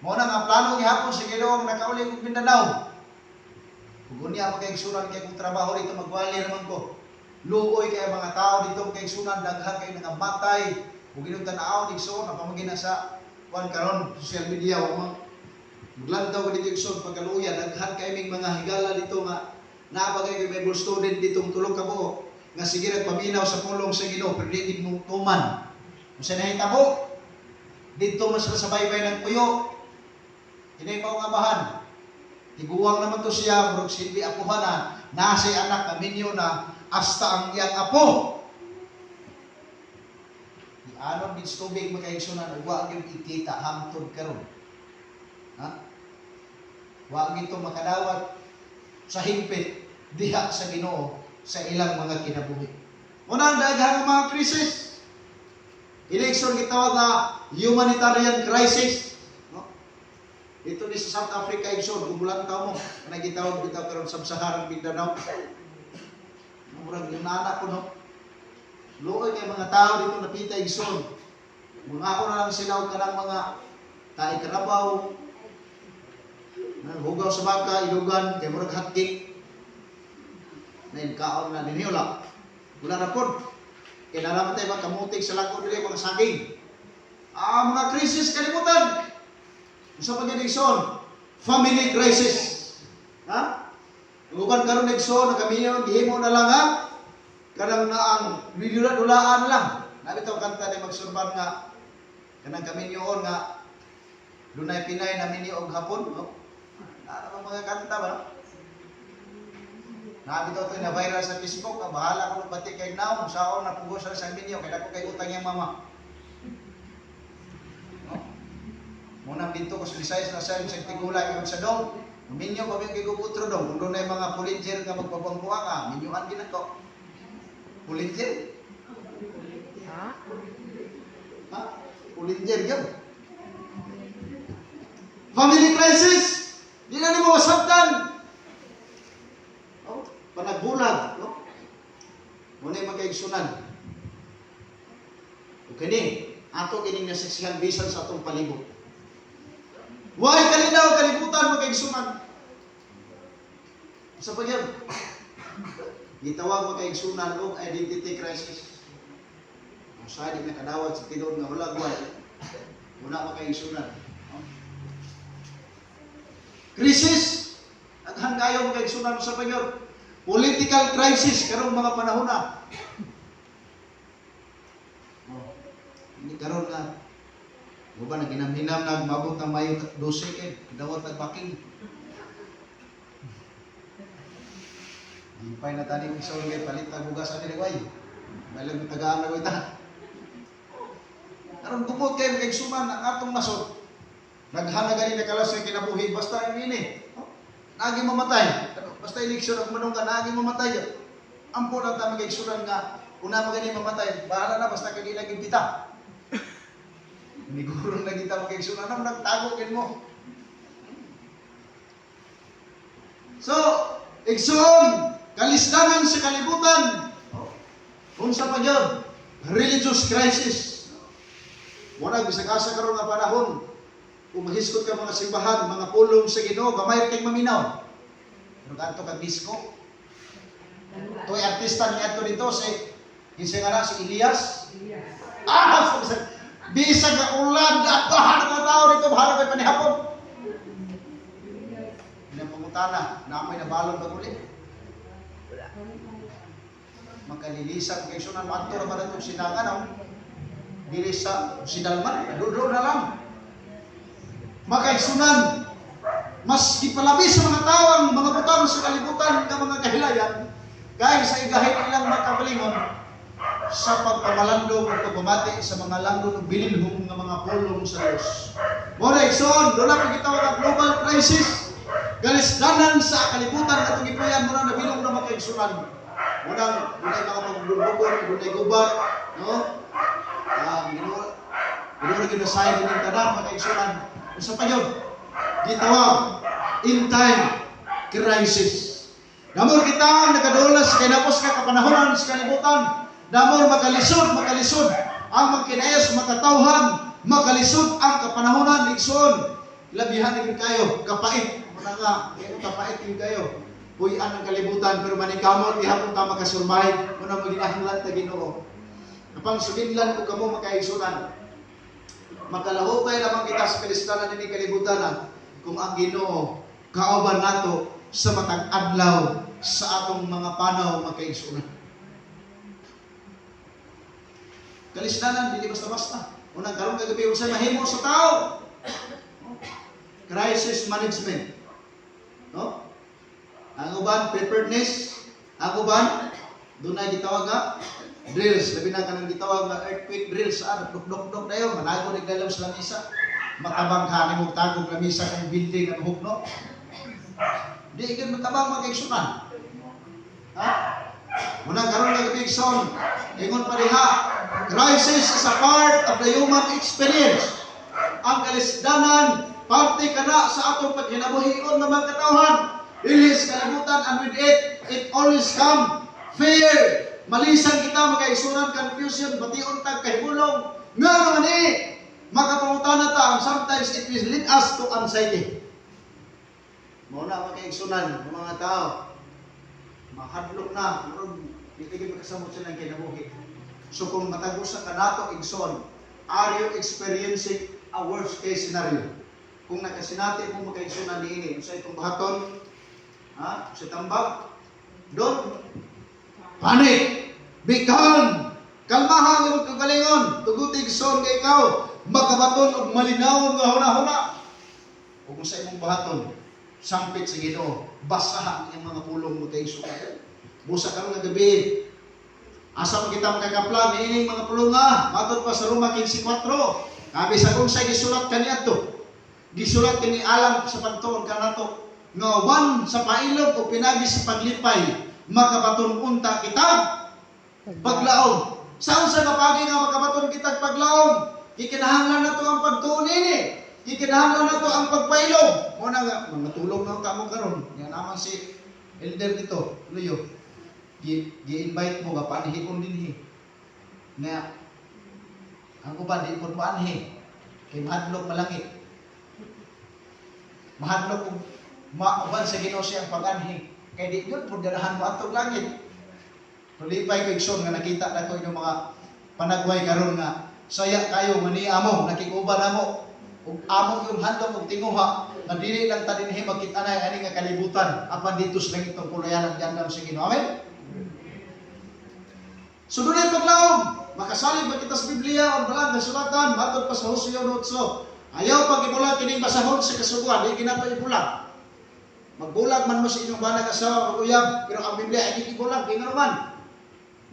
Speaker 1: Mao na nga plano gihapon sa Ginoo ang nakauli kog Mindanao. Ug unya, makaigsunan, kay kung trabaho dito magwali naman ko. Luoy kay mga tao dito, makaigsunan, daghan kay nangamatay. Ug inyong tan-aw, igsoon, ang pamagina sa kuan karon social media, wa man maglantaw ko dito, igsoon, pagkaluya, daghan kay ming mga higala dito nga naa pa kay Bible student dito tulog ka buok nga sige nagpaminaw sa pulong sa Ginoo pero di gid mo tuman. Unsa nahitabo? Dito man sila sa baybay ng puyo. Hinay mao nga bahan. Tiguang naman to siya, murag silbi apuhan na, nasa anak na minyo na, hasta ang iyang apo. Anon din sa tubig, makaigsunan, ug wa gyud ikita hangtod karon. Ha? Wa gyud to makadawat sa hingpit diha sa Ginoo sa ilang mga kinabuhi. Una ang daghang mga krisis. Election gitawag nga humanitarian crisis. No? Dito ni sa South Africa, igsoon, kung mulantaw mo, kanang gitawag bitaw karon Sub-Saharan Mindanao. Murag yung nana ko, no. Luoy kay mga tao dito napita, igsoon. Mga ako na lang sila og kanang mga tae karabaw, hugaw sa baka, ilugan, kay murag hotcake. Na kaon na dinhi wala. Wala na pod. Kay naraman tayo mga kamutig sa lagod dili, mga saging. Ah, mga krisis kalibutan. Unsa pa gyud, igsoon? Family crisis. Ha? Ang uban karon, igsoon, nagkamiyaw, gihimo na lang ha. Kanang na ang dulaan lang. Nabitaw kanta ni magsurban nga kanang kaminyoon nga dunay Pinay na minyo og Hapon, no? Naa ba mga kanta ba, no? Nabitaw to na viral sa Facebook, ah, bahala ko pati kay naong saon na pugos sa minyo kay dako kay utang iyang mama. No? Muna dito ko sa Visayas na sa tigula yung sa dong. Minyo pa kay gubutro dong kung dunay mga pulinjer nga magpabangbuang ah, minyuan gid nako. Pulinjer?
Speaker 2: Ha?
Speaker 1: Ha? Pulinjer gyud. Family crisis! Di na nimo masabtan. Oh, panagbulag, no? Muna yung magkaigsunan. Okay ni, ato kining nasaksihan bisan sa atong palibot. Why kalinaw kalibutan, magkaigsunan? Sa pagyab, gitawag, magkaigsunan, og identity crisis. Ang sa di nakadawat sa tinuod nga wala gway. Wala makaigsunan. No? Crisis! Daghan kayo, makaigsunan, sa pagyab. Political crisis karong mga panahon na. Oh, hindi karon nga Uban na ginamhinam na mabot ang Mayo 12 kay dawat nagbaking. Lipay na tani kung sa kay palit tag bugas ani way. Balag mo tagaan na ta. Karon kumot kay magigsuman ang atong nasod. Naghan na gani nakalas sa kinabuhi basta yung ini. Oh, nagi mamatay. Basta eleksyon ang manunggan, nagi mamatay. Ampo lang ta, magigsunan, nga una magani mamatay, bahala na basta kay gid kita. Niguro na kita, magigsunan na nagtago gid mo. So, igsoon, kalisdanan sa kalibutan. Oh, unsa pa gyud? Religious crisis. Muna bisag asa karon nga panahon, kung mahiskot ka mga simbahan, mga pulong sa Ginoo, gamay kay maminaw. Pero kanto kag disco. Toy artista niya dito si kinsa nga na si Elias. Ah, sa Bisag nga ulan, at baha ng mga tao dito, bahala kay panihapon. Ilang pangutana, naa moy nabalon ba uli?
Speaker 2: Wala.
Speaker 1: Makalilisan kay sunan madto ra ba natong sinangan ang dili sa Sidalman, dulo na lang. Makaigsunan, mas gipalabi sa mga tao ang mga butang sa kalibutan nga mga kahilayan kay sa igahin ilang makapalingon sa pagpamalandong ug pagpamati sa mga landong ug bilinhong nga mga pulong sa Dios. Mao na, igsoon, doon na gitawag ang global crisis. Kalisdanan sa kalibutan atong gipuy-an mo na nabilong na makaigsunan. Munang dunay mga pagbubukon, dunay gubat, no? Ah, Ginoo Ginoo ginasayo din tanan makaigsunan. Unsa pa yun? Gitawag end time crisis. Damor kita ang nagadulas sa kinapos nga kapanahonan sa kalibutan. Damor makalisod, makalisod ang magkinayos, makatawhan, makalisod ang kapanahonan, igsoon. Labihan ni kayo, kapait. Muna nga, kayo kapait yun kayo. Puy-an ang kalibutan, pero manikamot, gihapon ta makasurvive. Muna mo ginahanglan ta Ginoo. Kapang suginlan ko kamo makaigsunan. Makalahutay lamang kita sa kalistanan ini kalibutan na kung ang Ginoo kauban nato sa matag adlaw sa atong mga panaw makaigsunan. Kalisdanan dili basta-basta. Unang karon kagabi unsay mahimo sa tao? Crisis management. No? Ang uban preparedness, ang uban dunay gitawag nga drills, labi na kanang gitawag nga earthquake drills sa ano, dok dok dayon, manago nagdalaw sa lamisa. Matabang ka nimo tagog lamisa kang building ang hugno. Di gyud matabang mga. Ha? Munang karon nga gabi, igsoon, ingon pa diha, crisis is a part of the human experience. Ang kalisdanan, parte kana sa atong pagkinabuhion nga mga katawhan. Dili sa kalibutan and with it, it always come fear. Malisan kita makaigsunan, confusion, bation tag kahibulong. Nga naman eh, makapangutana ta, ang sometimes it will lead us to anxiety. Mao na makaigsunan ng mga tao. Mahadlok na, murag di kay makasamot sila ng kinabuhi. So kung matagusa ka nato igsoon, are you experiencing a worst case scenario? Kung nakasinati mo makaigsunan niini, sa itong buhaton, ha? Sa tambak, don't panic. Be calm. Kalmaha ang imong kagalingon. Tuguti igsoon kay ikaw makabaton og malinawon nga hunahuna. Ug kung sa imong buhaton, sampit sa Ginoo, basaha ang iyang mga pulong makaigsuon. Busa karon nga gabi, asa man kita makakapla niining mga pulunga, matod pa sa Roma 15:4. Kabi sa kung sa gisulat kaniadto. Gisulat kini alang sa pagtuon kanato nga uban sa pailob o pinagi sa paglipay makabaton unta kita paglaom. Sa unsa nga pagi nga makabaton kita paglaom? Gikinahanglan nato ang pagtuon nini. Gikinahanglan nato ang pagpailob. Mo na nga matulog na ka mo karon. Nya naman si elder dito, Luyo. Gi-invite mo ba panhikon dinhi. Nga ang uban di pod moanhi kay mahadlok malangit. Mahadlok og mauban sa Ginoo siyang pag-anhi kay di gyud pod ganahan mo atong langit. Tulipay ko igsoon nga nakita na ko inyong mga panagway karon nga saya kayo nga ni amo nakig-uban namo ug amo yung handom og tinguha nga dili lang ta dinhi magkit-anay ani nga kalibutan apan dito sa langit tong pulayanan gandam sa Ginoo. Amen. So dunay paglaom, makasalig ba kita sa Biblia o balang kasulatan matod pa sa Hosea 8. Ayaw pag ibulag kining basahon sa kasuguan, di ginato ibulag. Magbulag man mo sa inyong banag asawa o uyab, pero ang Biblia ay di ibulag, di nga naman.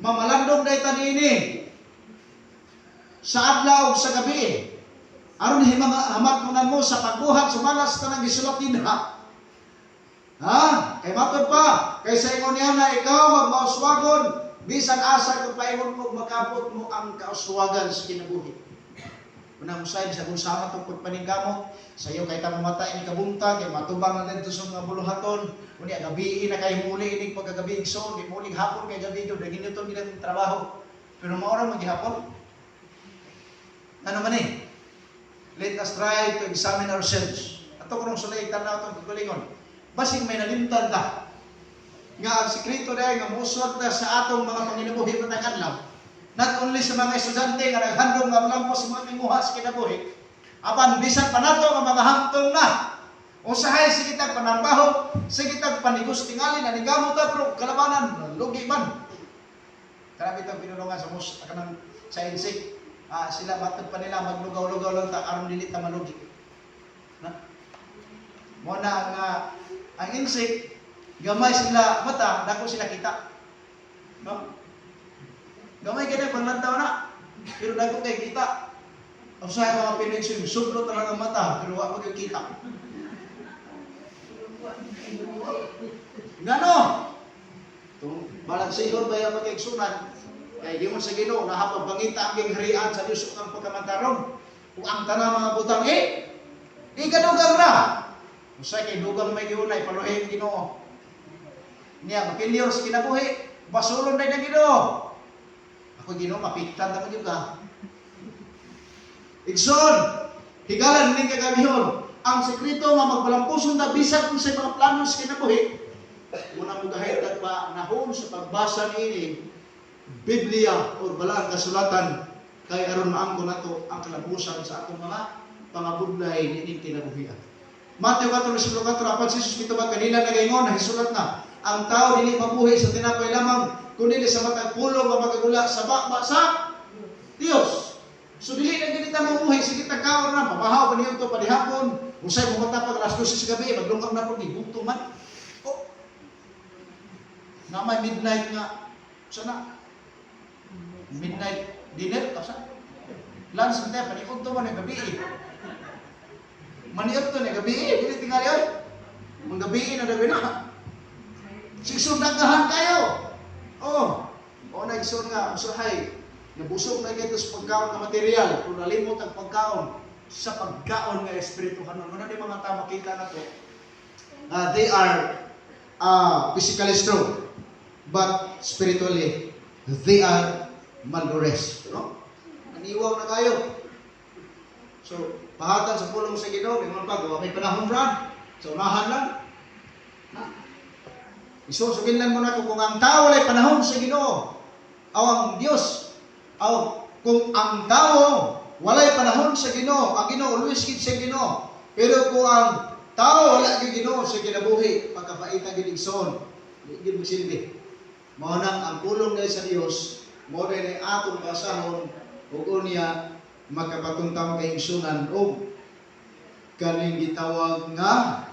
Speaker 1: Mamalandong day niini sa adlaw ug sa gabi. Aron himanga hamatnonan mo sa pagbuhat sumala sa tanang gisulat dinha. Ha? Kay matod pa, kay sa ingon niya na ikaw magmauswagon bisan asa kung paingon mo makabot mo ang kauswagan sa kinabuhi. Unang usay sa kung sama tong pagpaningkamot sa iyo kay tamo mata ini kabuntag kay matubang na didto sa mga buluhaton unya gabi na kay muli ining pagkagabi igsoon di muling hapon kay gabi gyud dagin nito gilang trabaho pero mao ra maghapon ano man eh. Let us try to examine ourselves. Ato kurong sulay tanaw atong kagalingon, basig may nalimtan ta nga ang sekreto dahil nga muuswag ta sa atong mga panginabuhi matag adlaw. Not only sa mga estudyante nga naghandom nga malampos sa mga tinguha sa kinabuhi, apan bisan pa nato nga mga hangtong na. Usahay sige tag panarbaho, sige tag panigos tingali na ningamo ta, pero kalabanan lugi man. Kana bitang pinulungan sa mus kanang sa insik. Sila matod pa nila maglugaw-lugaw lang ta aron dili ta malugi. Na? Mo na ang insik, gamay sila mata, dako sila kita. No? Gamay kay panglantaw na. Pero dako kay kita. Usahay mga Pinoy, sudlo talaga ang mata, pero wa pa gyud kita. Ngano? Tung balag siguro ba yung magigsunan? Kay giingon sa Ginoo, nahapag pangita ang gingharian sa Dios ug ang pagkamantaron. Ug ang tanang mga butang ikadugang na. Usay kay dugang may giunay paluhin Ginoo. Niya mapilyor sa kinabuhi, basulon day ng Ginoo. Ako Ginoo, mapiktan ta gyud ka. Igsoon, higalan ning kagabihon. Ang sekreto nga magbalampuson ta bisan kung sa mga plano sa kinabuhi, muna mo gahit at pa nahon sa pagbasa niini Biblia or balaan kasulatan kay aron maangko nato ang kalabusan sa atong mga pangabudlay niining kinabuhian. Mateo 4:4, apan si Jesus mitubag kanila, nagaingon, nahisulat na, ang tao dili mabuhi sa tinapay lamang kundi sa matag pulong nga magagula sa baba sa Dios. So dili na gid ta mabuhi sige ta kaon na pabahaw pa niyo to padihapon, usay mo pag alas 12 sa gabi, maglungkang na pud, gutom man. Oh. Na may midnight nga sana midnight dinner ka sa lunch na paniudto man ng gabi eh. Maniudto to ng gabi eh, dili tingali oy. Mga gabi na gabi na. Sigsun daghan kayo. Oh. O na igsoon nga usahay nabusog na kayo sa pagkaon nga material, kung nalimot ang pagkaon sa pagkaon nga espirituhanon. Muna di mga tao makita na to. They are physically strong, but spiritually they are malnourished. No? Naniwaw na kayo. So, pahatan sa pulong sa Ginoo, ingon pa, gawa may panahon, Brad. Sa unahan lang. Na. Isusuginlan mo na kung ang tao walay panahon sa Ginoo, aw ang Dios, aw kung ang tao walay panahon sa Ginoo, ang Ginoo always gid sa Ginoo. Pero kung ang tao wala gyud Ginoo sa kinabuhi, pagkapaita gid, igsoon, di gid magsilbi. Mao nang ang pulong dahil sa Dios, mao dahil atong basahon ug unya makapatuntang kay igsunan og kaning gitawag nga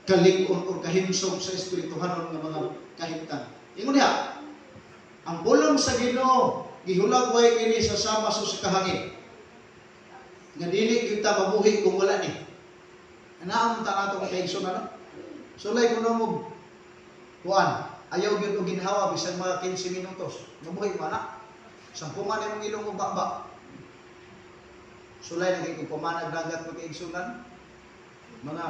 Speaker 1: kalig-on or kahimsog sa espirituhanon nga mga kahimtang. Ingon niya, ang pulong sa Ginoo gihulagway kini sa sama sa kahangin. Nga dili gyud ta mabuhi kung wala ni. Anaon ta nato ang kaigsoon ano? Sulay kuno mo kuan, ayaw gyud og ginhawa bisan mga 15 minutos. Mabuhi mo ana. Sampungan imong ilong og baba. Sulay na kay kung pumanag dagat mo kaigsunan. Mga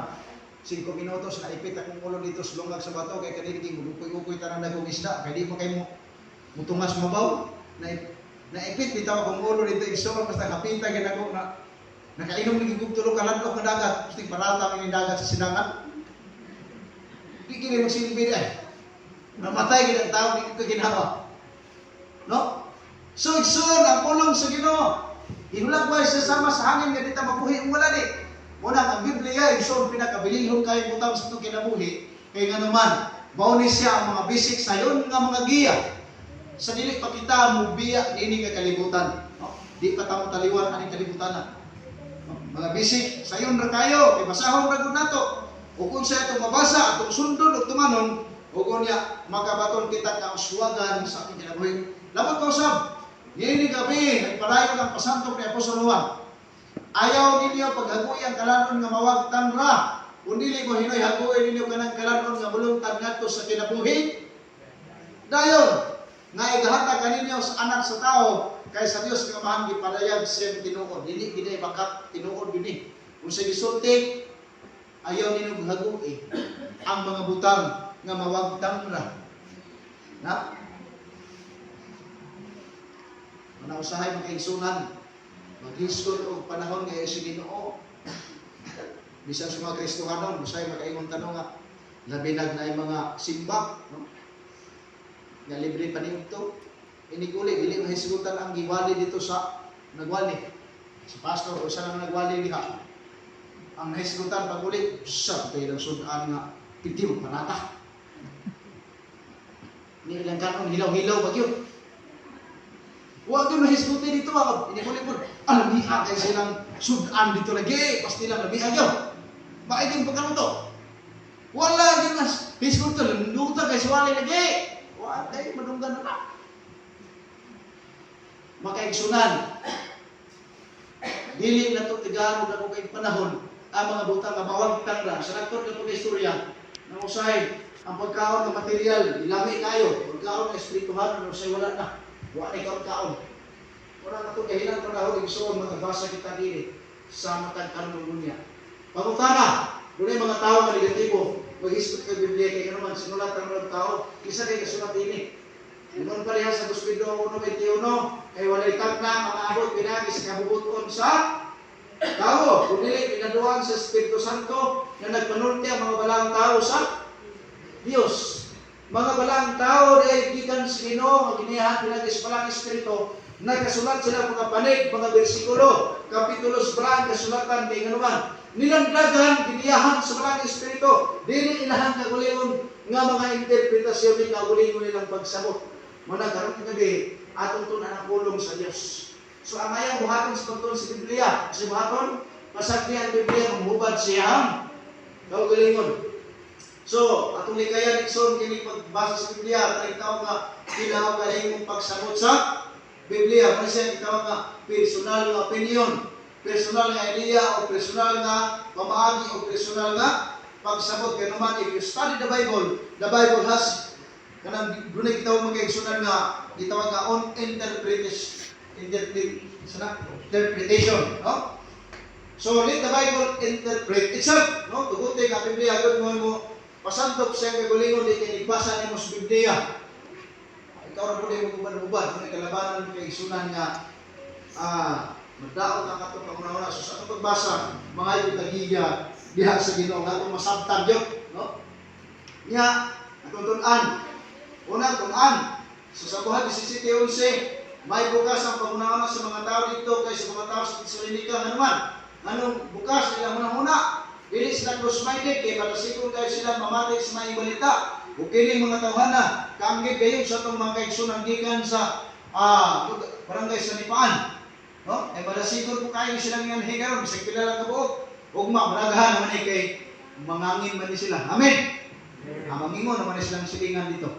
Speaker 1: 5 minutos naipit akong ulo dito sa lungag sa bato kay kanini kay mugukoy-ukoy tanang dagkong isda kay di mo kay mo mutungas mabaw na naipit bitaw akong ulo dito, igsoon, basta kapita gid ako na nakainom ni gid tulo ka ladlok nga dagat, gusto parata mi dagat sa sidangan. Di kini magsilbi di ay namatay gid ang tao, di ko ginawa, no? So igsoon, ang pulong sa Ginoo ihulagway sa sama sa hangin nga di ta mabuhi kung wala ni. Muna ang Biblia, igsoon, pinakabilihon kay butang sa itong kinabuhi kay nga naman mao ni siya ang mga basic sayon nga mga giya sa dili pa kita mubiya niini nga kalibutan, no? Di pa ta mo taliwan aning kalibutan na, no? Mga basic sayon ra kayo kay basahon ra gud nato ug kung sa atong mabasa, atong sundon ug tumanon ug unya makabaton kita kauswagan sa atong kinabuhi. Labot ko usab niini gabi, nagpadayon ang pasantok ni Apostol Juan. Ayaw ninyo paghaguy ang kalanon nga mawagtang ra. Kung dili mo hinoy haguy ninyo kanang kalanon nga mulungtad ngadto sa kinabuhi. Dayon, nga igahatag kaninyo sa Anak sa Tao, kay sa Dios nga Amahan gipadayag siyang tinuod. Dili gid ay bakat, tinuod yun eh. Kung sa gisulti, ayaw ninyo haguy ang mga butang nga mawagtang ra. Na? Manausahay mga kaigsunan, maghisgol og panahon nga sa Ginoo. Bisan sa mga Kristohanon, usahay makaingon tanong nga labi na ay mga simba, no? Nga libre pa niyo. Inig uli, dili mahisgutan ang giwali dito sa nagwali. Si pastor o isa lang nagwali diha. Ang nahisgutan pag uli, sa kay lang sudan nga piti mo panata. Ni ilang kanon hilaw-hilaw ba gyud. Wa gyud nahisguti dito ba inig uli po. Alam niya kay silang sudan dito lagi, pasti lang lami gyud. Maay gyud pagkaluto. Wala gyud mas hisgutan, luta kay suwali lagi. Wa kay madunggan na na. Makaigsunan. Dili na to tigaron ako kay panahon ang mga butang nga mawagtang ra sa nagtod na itong istorya nang usahay ang pagkaon ng material ilami kayo, pagkaon ng espirituhan usahay wala na, wa na kaon kaon, wala na to kahilan panahon. Igsoon, magbasa kita diri sa matag karon niya. Pangutana, dunay mga tao nga negatibo maghisgot kay Biblia kay kanuman sinulat ang mga tao, isa kay kasulat ini. Ingon pa diha sa 2 Pedro 1:21, kay walay tagna ang maabot pinagi sa kabubuton sa tao, kundi pinaduan sa Espiritu Santo na nagpanulti ang mga balaang tao sa Dios. Mga balaang tao ay gikan sa Ginoo nga giniyahan pinagi sa balaang Espiritu, nagkasulat sila mga panig, mga bersikulo, kapitulo sa balaang kasulatan kay nganuman nilandagan, giniyahan sa balaang Espiritu, dili ilahang kaugalingon nga mga interpretasyon ni kaugalingon nilang pagsabot. Muna karon gabi atong tun-an ang pulong sa Dios. So ang ayang buhaton sa pagtuon sa Biblia, sa buhaton, pasagdi ang Biblia mahubad siyang kaugalingon. So, atong likayan, igsoon, kini pagbasa sa Biblia, kanang tao nga kinaugalingong pagsabot sa Biblia, mo siya gitawag nga personal nga opinion, personal nga idea o personal nga pamaagi o personal nga pagsabot. Kaya naman, if you study the Bible has kanang dunay gitawag mga igsunan nga gitawag nga on interpretation interpret sana interpretation, no? So let the Bible interpret itself, no? Tuguti nga Biblia gud mo mo pasandok sa iyang kagalingon, di kay nagbasa nimo sa Biblia. Ikaw ra pud mo uban-uban kung kalabanan kay igsunan nga madaot ang atong panghuna-huna. So sa atong pagbasa, mga tagiya diha sa Ginoo nga atong masabtan gyud, no? Nya atong tun-an. Unang tun-an. So sa Buhat 17:11, may bukas ang panghuna sa mga tao dito kay sa mga tao sa Tesalonica nga naman. Anong bukas nila huna-huna? Dili sila close-minded kay palasikon kayo sila mamati sa mga balita. Ug kini mga tawhana, kaanggid kayo sa atong mga kaigsunan gikan sa barangay sa Nipaan. No? Ay malasikon po kayo silang yan karon bisag pila lang kabuok. Ugma maragahan naman eh kay mangangin man ni sila. Amen. Ang mangingon naman ni silang silingan dito.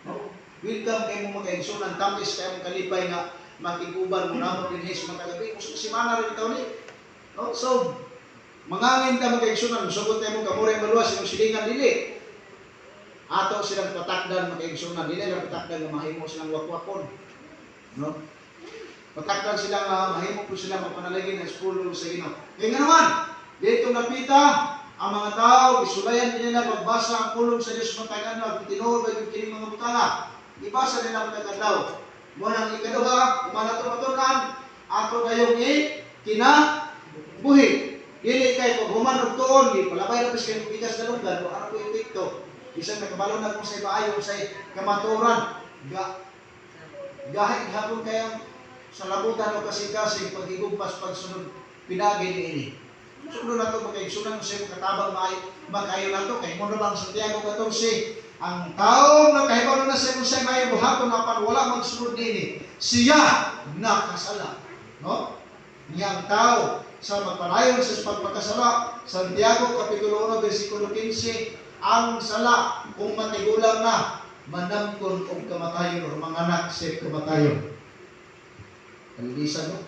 Speaker 1: No? Welcome kay mo mga kaigsunan, tamis kay mong kalipay nga makiguban mo namo dinhi sa mga gabi. Kung semana rin itaw ni. No? So, mangangin ka mga kaigsunan, musugot tayo mo kamuray maluwas imong silingan dili. Ato silang patakdan, mga kaigsunan, dili lang patakdan nga mahimo silang wakwakon. No? Patakdan sila nga mahimo po sila mapanalagin ang pulong sa Ginoo. Kaya nga naman, dito napita ang mga tao, isulayan nila pagbasa ang pulong sa Dios matag adlaw, tinuod ba yung kining mga butanga? Ibasa nila matag adlaw. Mo nang ikaduha, human ato matun-an, ato kayong i kinabuhi. Dili kay pag human og tuon, di palabay ra kay bigas na lunggan, wa ara ko epekto. Bisan nakabalo na kung sa maayo sa kamatuoran, ga gahi hapon kayang sa labutan o kasing-kasing pagigugpas pagsunod pinagi niini. Sunod na ito, makaigsunan sa imong katabang maay makayo na to kay mo na bang Santiago 14, ang taong nakahibalo na sa imong sa may buhaton apan wala magsunod niini, siya nakasala, no? Niya ang tao sa magpanayon sa pagpakasala. Santiago kapitulo 1 bersikulo 15, ang sala kung matigulang na manamkon og kamatayon or manganak sa kamatayon. Kalilisan, no?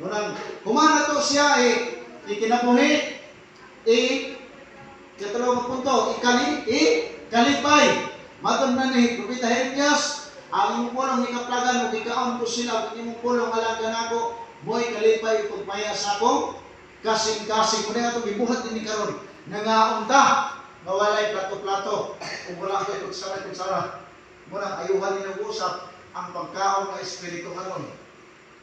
Speaker 1: Unang, humana to siya eh, ikinabuhi, eh, katalawang punto, ikali, kalipay. Matod na ni Propeta Jeremias, ang imong pulong hikaplagan ug ikaon ko sila, ug imong pulong alaga nako, mo'y kalipay ug pagmaya sa akong kasing-kasing. Muna atong gibuhat dinhi karon, nangaon ta, nga walay plato-plato, ug wala ko'y kutsara-kutsara. Muna ayuhan ni usap ang pagkaon nga espiritu karon.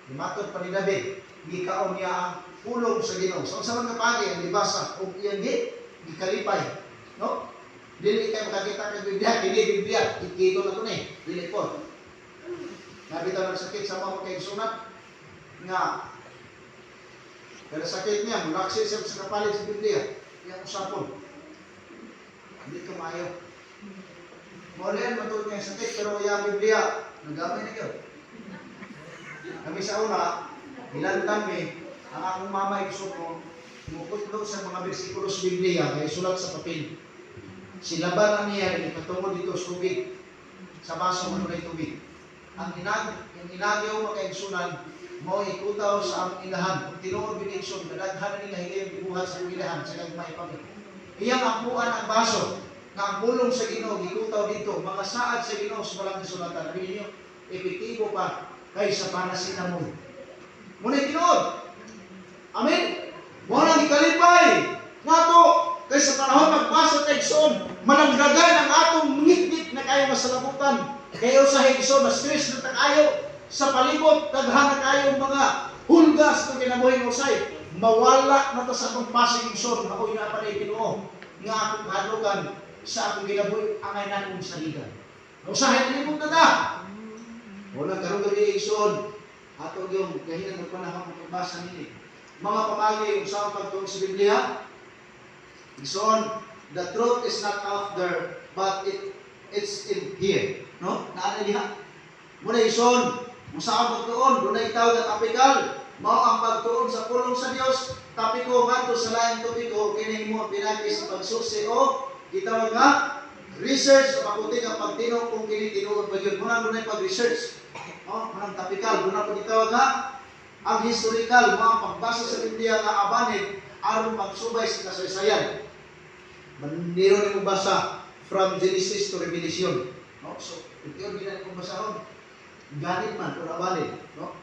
Speaker 1: Gimatod pa ni David, gikaon niya ang pulong sa Ginoo. Sa unsa man nga pagi ang gibasa ug iyang gi gikalipay, no? Dili kay makakita kay Biblia, kini Biblia, ikito na to ni, dili po. Nabitaw nagsakit sa mga kaigsunan nga pero sakit niya, mulaksi siya sa kapalit sa Biblia. Iyang usapon. Hindi ka maayo. Mao matuod niya sakit, pero iyang Biblia, nagamit na yun. Kami sa una, hilantan mi, ang akong mama igsoon ko, mukutlo sa mga bersikulo sa Biblia, kay sulat sa papel. Silaban na niya, ipatungod dito sa tubig. Sa baso mo na tubig. Ang inagyaw makaigsunan, mao ikutaw sa among inahan. Kung tinuod binigsun, nadaghan na nila higayong gibuhat sa among inahan, sa gagmay pa mi. Iyang ampuan ang baso, nga ang pulong sa Ginoo gikutaw dito, mga saad sa Ginoo sa balang kasulatan. Sabi ninyo, epektibo pa kaysa paracetamol. Muna tinuod. Amen? Mao nang ikalipay nato kaysa panahon magbasa ta, igsoon, malanggagan ang atong ngitngit na kayo masalabutan. Kayo sa igsoon, mas stress na ta kayo sa palibot, daghan na kayo mga hulgas ng kinabuhi usay. Mawala na ta sa atong pasig, igsoon, ako na pa Ginoo nga akong kahadlukan sa akong kinabuhi angay nakong saligan. Usahay nilibot na ta. Wala karon gabi, igsoon, ato yung gahinan ng panahon ng pagbasa nini. Mga pamagi kung saan pagtuon sa Biblia. Igsoon, the truth is not out there, but it's in here. No? Naa na diha. Muna, igsoon, kung saan pagtuon, dunay tawag nga topikal. Mao ang pagtuon sa pulong sa Dios, topiko ngadto sa laing topiko kini mo pinagi sa pagsusi o gitawag nga research o makuti ang pagtinog kung kini tinuod ba gyud. Muna dunay pag-research. No? Munang topikal, dunay pag gitawag nga ang historical, mao ang pagbasa sa Biblia nga abanit aron pagsubay sa kasaysayan. Maniro ni mo basa from Genesis to Revelation. No? So, ito yung ginagawa kong basahon. Ganit man, pero abanit. No?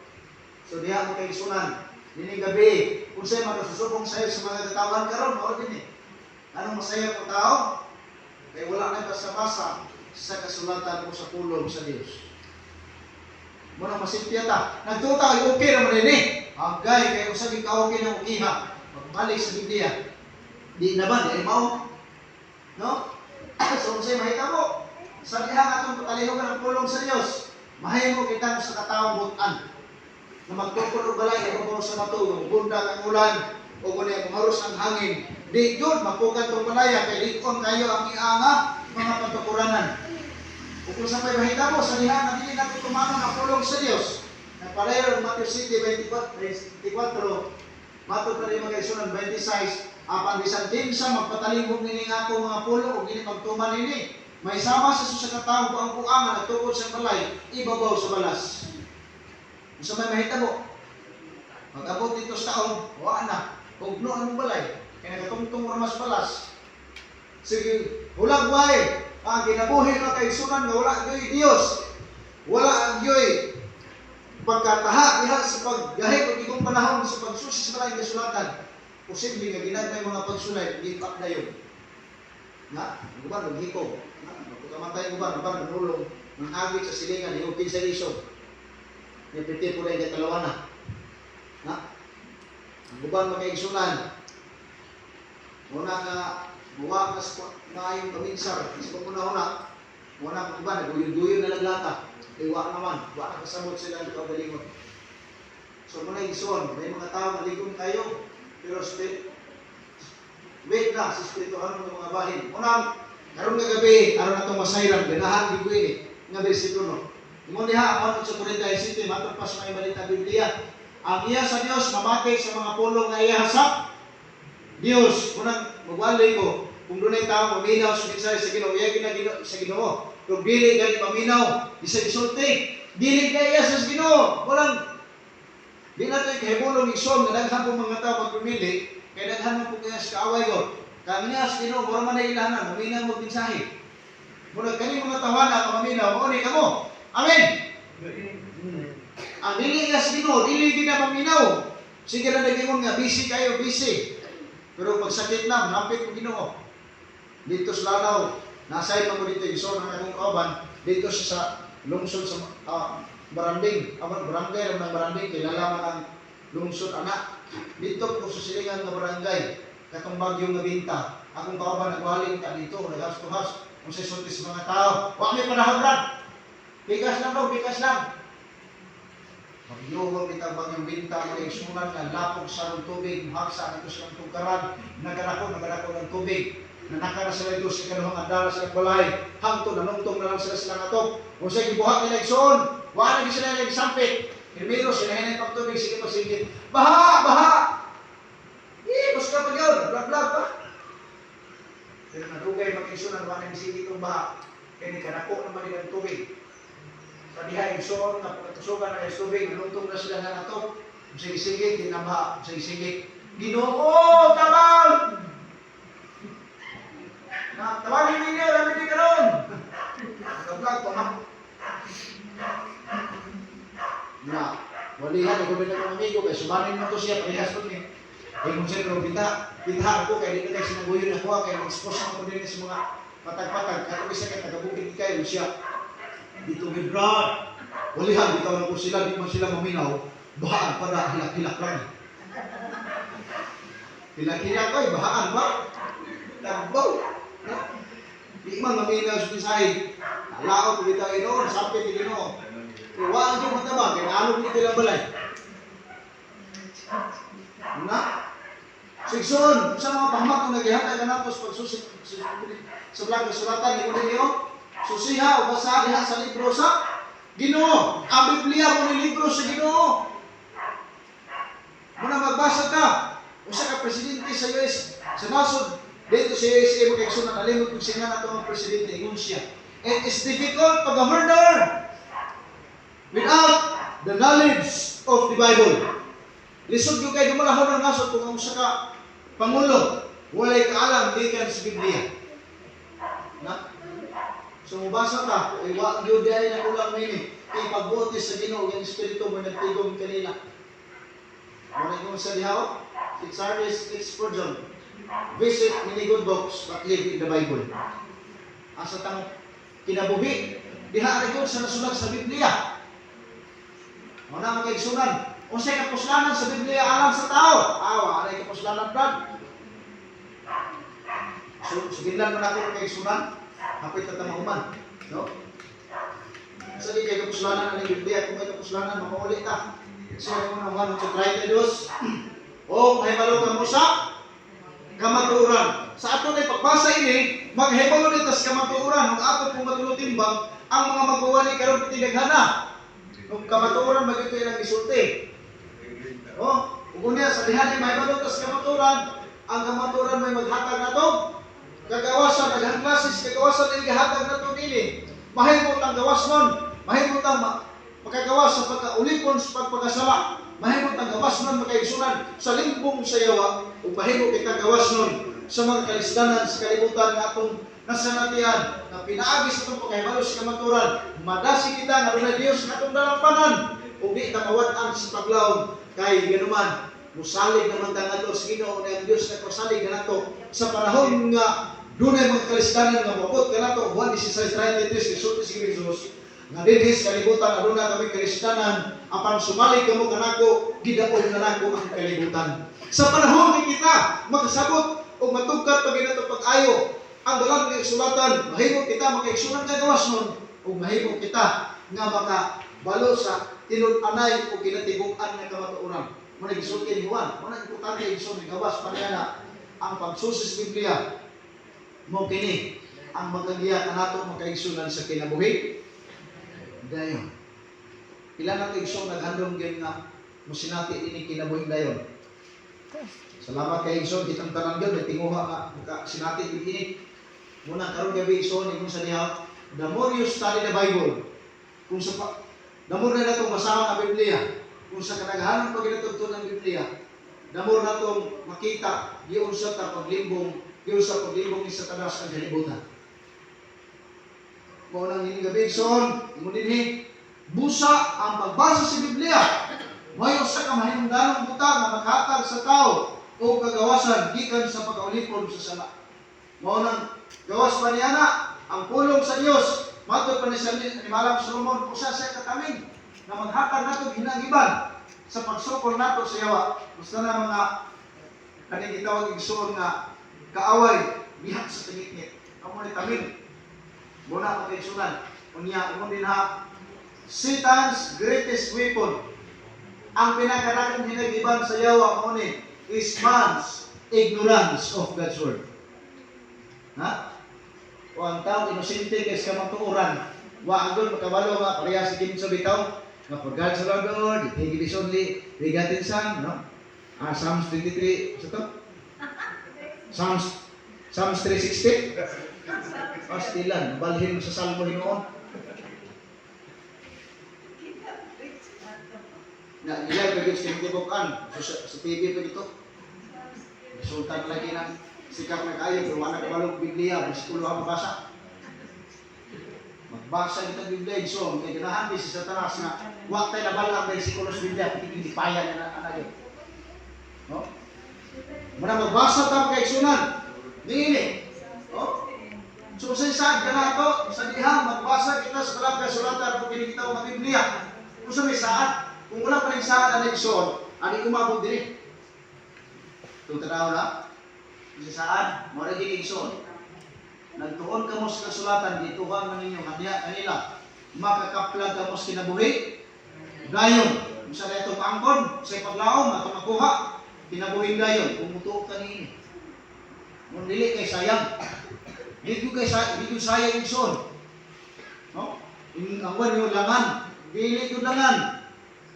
Speaker 1: So, diha mo kay sunan. Dini gabi, unsay makasusubong sayo sa mga katawan karon, mao din eh. Anong masaya ko tao? Kay wala na basa-basa sa kasulatan o sa pulong sa Dios. Muna masintiya ta. Nagtuo ta kay okay ra man ini. Agay kay usa gyud ka okay ng ukiha. Pagbalik sa Biblia. Di na ba di ay mao? No? So unsay mahitabo? Sa diha atong patalihog ang pulong sa Dios, mahimo kitang sa katawang butan na magtukod og balay ibabaw sa bato, bundak ang ulan o kung muharos ang hangin. Di yun, mapukan tong balaya, kay likon kayo ang ianga mga pagtukuranan. O kung sa may mahitabo, sa diha nga dili nato tumanon ang pulong sa Dios. Nagpalayo Matthew 7, 24, 24, matod pa rin mga isunan, 26, apan bisan kinsa magpatalingkog nining ako mga pulo ug dili magtuman nini, may sama sa usa ka tawo ang buangan nagtukod sa balay ibabaw sa balas. Unsa may mahitabo? Pag-abot dito sa taon, wa na. Hugno ang balay. Kaya nagatungtong ra mas balas. Sige, hulagway ang kinabuhi nga kaigsunan nga wala gyoy Dios. Wala ang gyoy pagkataha diha sa paggahi og igong panahon sa pagsusi sa malaing kasulatan. Posible nga ginagmay mga pagsulay, give up na yun. Na, ang uban maghikog. Na, magpagkamatay ang uban, uban manulong, mangagit sa silingan, higupin sa isog. Nipiti po na yung katalawa na. Na, ang uban makaigsunan. Muna nga, buwa mas maayong kaminsar, sa pagmuna-una, muna ang uban, naguyod-guyod na laglata. Kay wa naman, wa na kasabot sila ang kaugalingon. So muna igsoon, may mga tao maligon kayo, pero wait na sa espirituhanon ng mga bahin. Unang, karon nga gabi, aron atong masayran, ganahan di ko ini, nga bersikulo. Ingon diha ang 8:47, matod pa sa may balita Biblia. Ang iya sa Dios mamati sa mga pulong nga iya sa Dios. Unang magwalay ko, kung dunay tao maminaw sa mensahe sa Ginoo, iya gina Ginoo sa Ginoo. Kung dili gani maminaw, bisag isulti, dili ka iya sa Ginoo. Walang di na ito ikahibulong, igsoon, nga daghan po mga tao pagpumili, kay daghan man po kaya sa kaaway ko. Kami nga sa Ginoo, mura man na ilahanan, maminaw mo mensahe. Muna kani mga tawana nga maminaw, mao ni kamo. Amen. Ang dili nga sa Ginoo, dili gid na maminaw. Sige ra nag-ingon nga busy kayo, busy. Pero pag sakit na, malapit mo Ginoo. Dito sa Lanao, nasay pa mo dito igsoon ang akong kauban, dito siya sa lungsod sa Baranding, awan barangay ng Baranding, kilala man ang lungsod anak. Dito po sa silingan nga barangay, katong bagyo nga binta. Akong kauban nagwaling ka dito, nag-house to house, kung sa sulti sa mga tao. Wa may panahon, Brad. Bigas lang daw, bigas lang. Magyuhol kita bang yung binta mga igsunan nga lapog sa tubig, muhagsa dito sa tugkaran, nagadako ng tubig. Nanaka na sila ito sa kanuhang andara sa balay, hangto nanungtong na lang sila silang atop. Kung sa gibuhat nila igsoon, wala na sila nila sampit. Primero sila hinay pagtubig, sige pa sige. Baha! Baha! Eh, basta pa yun, blah blah pa. Pero nadugay mag-igsunan, wala na sige itong baha. Kaya ni kanako naman nila ang tubig. Sa diha igsoon nga pagkatusugan na tubig, nanungtong na sila nga atop. Sige sige, dinama, sige sige. Ginoo, tabang! Na, tawagin ninyo, labi ni karon. Nag-vlog pa na. Na, walihan, ako din akong amigo, kay sumanin mo to siya, parehas ko ni. Eh, kung siya, pero bita, bita ako, kay di na kayo sinaguyon ako, kay expose ako din sa mga patag-patag. Kato isa kay tagabukid kayo siya. Dito may brad. Walihan, bitaw na ko sila, di man sila maminaw. Bahaan pa na, hilak-hilak lang. Hilak-hilak ko, bahaan ba? Tagbaw. No? Di man maminaw sa mensahe. Alaot, bitaw inoon, sapit ginoo. Pero wala yung mataba, kaya alog nito lang balay. Na? Sigson, sa mga pahmak kung naghihatag ka nato sa pagsusi sa vlog ng sulatan, ni ninyo, susiha o basa diha sa libro sa Ginoo. Ang Biblia mo ni libro sa Ginoo. Muna magbasa ka. Usa ka presidente sa US, sa nasod, dito sa USA, magkaigsoon nalimot kung singa na ang presidente, ingon siya. "It is difficult pag a murder without the knowledge of the Bible." Lisod yung kay dumalahon ang nasod kung ang usa ka pangulo walay kaalam gikan sa Biblia. Na? So mubasa ka, ay wa gyud ay na kulang nini. Kay pagbuotis sa Ginoo ang espiritu mo nagtigom kanila. Mo na ingon sa diha, si Charles H. Spurgeon, "Visit many good books but live in the Bible." Asa tang kinabuhi diha ra gyud sa nasulat sa Biblia. Mo na mga igsunan, unsay kapuslanan sa Biblia alang sa tao? Ah, wala kapuslanan, brad. So, suginlan mo na ako kay igsunan, hapit na tamahuman, no? Sa di kay kapuslanan ang Biblia, kung may kapuslanan, makauli ta. So, mo na Juan 8:32, o mahibalo ka mo sa kamatuoran. Sa ato na pagbasa ini, maghibalo dito sa kamatuoran, ug ato pong matulutimbang ang mga magwawali karon pitidaghana. Kung kamatuoran magito ilang gisulti. Oh, ug unya sa diha ni mahibalo ta sa kamatuoran, ang kamatuoran may maghatag nato kagawasan, daghang klases kagawasan ang gihatag nato nini. Mahimo tang gawas nun, mahimo tang makagawas sa pagkaulipon sa pagpakasala, mahimo tang gawas nun makaigsunan sa limbong sa yawa, ug mahimo kita gawas nun sa mga kalisdanan sa kalibutan nga atong nasanatian na pinaagi sa atong pagkahibalo sa kamatuoran, madasi kita nga dunay Dios nga atong dalampanan ug di ta mawad-an sa paglawom kay ganuman musalig naman ta ngadto sa Ginoo na ang Dios nga pasalig kanato sa panahon nga dunay mga kalisdanan nga moabot kanato. Juan 16:33, gisulti si Jesus nga dinhi sa kalibutan aduna kami kalisdanan, apan sumalig kamo kanako, gidaog na nako ang kalibutan. Sa panahon ni kita makasabot o matugkat pa ginato pag-ayo ang dalang nga sulatan, mahimo kita makaigsunan nga gawas nun ug mahimo kita nga makabalo sa tinud-anay o kinatibuk-an nga kamatuoran. Mo na gisulti ni Juan, mo na importante igsoon ni gawas pa niya na ang pagsusi sa Biblia mo kini ang magagiya kanato makaigsunan sa kinabuhi dayon. Pila na ka igsoon naghandom gyud nga mosinati ini kinabuhi dayon? Salamat kay igsoon, kitang tanan gyud may tinguha nga makasinati gyud ini. Muna karon gabi igsoon, ingon sa diha, the more you study the Bible, kung sa pa, the more na natong basahon ang Biblia, kung sa kadaghanan pa ginatugtod ng Biblia, the more natong makita giunsa ta paglimbong, giunsa paglimbong ni Satanas ang kalibutan. Mao nang ining gabi igsoon, ingon dinhi, busa ang pagbasa sa Biblia may usa ka mahinungdanong butang nga makahatag sa tao o kagawasan gikan sa pagkaulipon sa sala. Mao nang gawas pa niya na ang pulong sa Dios matod pa ni sa ni Malang Solomon, usa siya kataming na maghatag nato hinagiban sa pagsukol nato sa yawa. Basta na mga kaning gitawag igsoon nga kaaway bihat sa tingitngit. Amo ni taming. Muna ang kaigsunan. Unya, ingon din ha, Satan's greatest weapon Ang pinakadakong hinagiban sa yawa mo ni is man's ignorance of God's word. Ha? O ang tao inosente kay sa kamatuoran, wa agod makabalo nga pareha sa kinso bitaw nga for God so loved the world, he gave his only begotten son, no? Ah, Psalms 23, sa to? Psalms 360? Pastilan, balhin mo sa salmo hinuon. Na ila pa gyud sa tibukan sa TV pa dito. Resulta na lagi ng sikap na kayo pero wala ka Biblia, bersikulo ang mabasa. Magbasa kita Biblia, so kay ganahan di si Satanas nga wa tay nabal ang bersikulo sa Biblia, pati gilipayan na ana gyud. No? Muna magbasa ta kay sunan. Niini. No? So sa saan ka na to, sa diha magbasa kita sa balang kasulatan kung kini kita ang Biblia. Kung sa may saan, kung wala pa rin saan ang leksyon, ani umabot diri. Itong tanaw na, sa saan, mo ra gini igsoon. Nagtuon kamo sa kasulatan, gituhan man ninyo nga diha kanila makakaplag kamo sa kinabuhi. Dayon, unsa na itong angkon sa paglaom atong makuha kinabuhi dayon kung mutuo ka niini. Mun dili kay sayang. Di ko kay sa di ko sayang igsoon. No? In ang one yung langan, dili ko langan.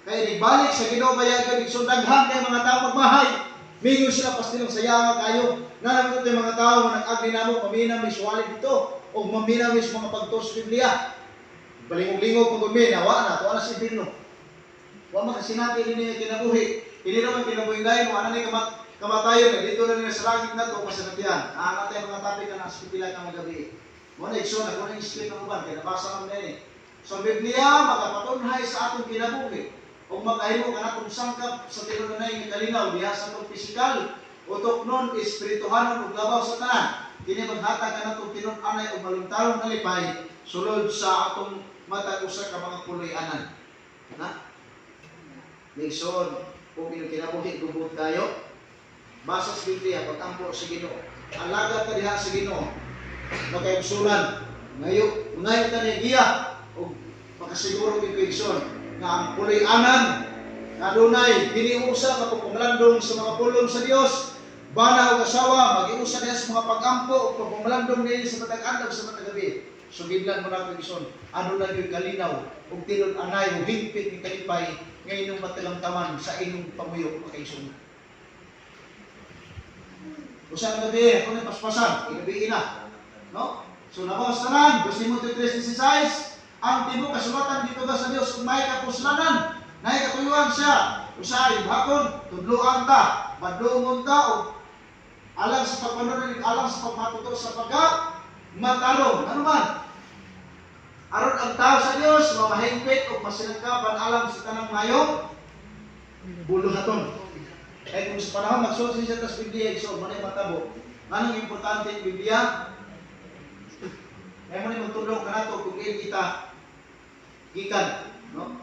Speaker 1: Kay ibalik sa Ginoo baya kay igsoon daghan kay mga tao magmahay. Mingon sila pastilang sayanga kayo. Nanamot yung mga tao nga nag-agni namo mamina mi suwali dito o mamina mi sa mga pagtuo sa Biblia. Balingog-lingog pag umi, nawa na, tuwa na sa impirno. Wa makasinati ini nga kinabuhi. Ini naman kinabuhi dayon, wa na ni kamatayon, eh, dito na nila sa langit na to kasanatian. Aangat tayo mga topic na nasa pipila ka magabi. Mo na igsoon, ako na explain ng uban, kaya nabasa man din eh. So ang Biblia, makapatunhay sa atong kinabuhi. Ug makahimo ka natong sangkap sa tinud-anay nga kalinaw diha sa atong pisikal, utok nun, espirituhanon ug labaw sa tanan. Kini maghatag ka natong tinud-anay ug maluntaron nga lipay sulod sa atong matag usa ka mga puloy-anan. Na? Igsoon, kung inyong kinabuhi gubot kayo, basa sa Biblia, pag-ampo sa Ginoo. Alaga ta diha sa Ginoo. Makaigsunan. Ngayo, ngayo ta niya giya ug makasiguro gyud ko igsoon nga ang puloy-anan nga adunay giniusa nga pagpamalandong sa mga pulong sa Dios. Bana ug asawa magiusa niya sa mga pag-ampo ug pagpamalandong niya sa matag adlaw sa matag gabi. Sugidlan mo na igsoon, adunay gyud kalinaw ug tinud-anay ug hingpit ni kalipay nga inyong matalamtaman sa inyong pamuyo makaigsoon. Usa ka gabi, ako na paspasan, igabi na. No? So nabawas tanan, 2 Timoteo 3:16, ang tibuok kasulatan dito sa Dios ug may kapuslanan, nay katuyuan siya. Usahay bakon, tudloan ta, badlongon ta og alang sa pagpanunod, alang sa pagmatuto sa pagka matarong. Ano man? Aron ang tao sa Dios mamahingpit ug masinagkapan alang sa tanang mayong buluhaton. Kaya kung sa panahon magsulti siya tas Biblia, so manay matabo. Anong importante ang Biblia? Kaya mo ni magtulong ka nato kung iyon kita gikan, no?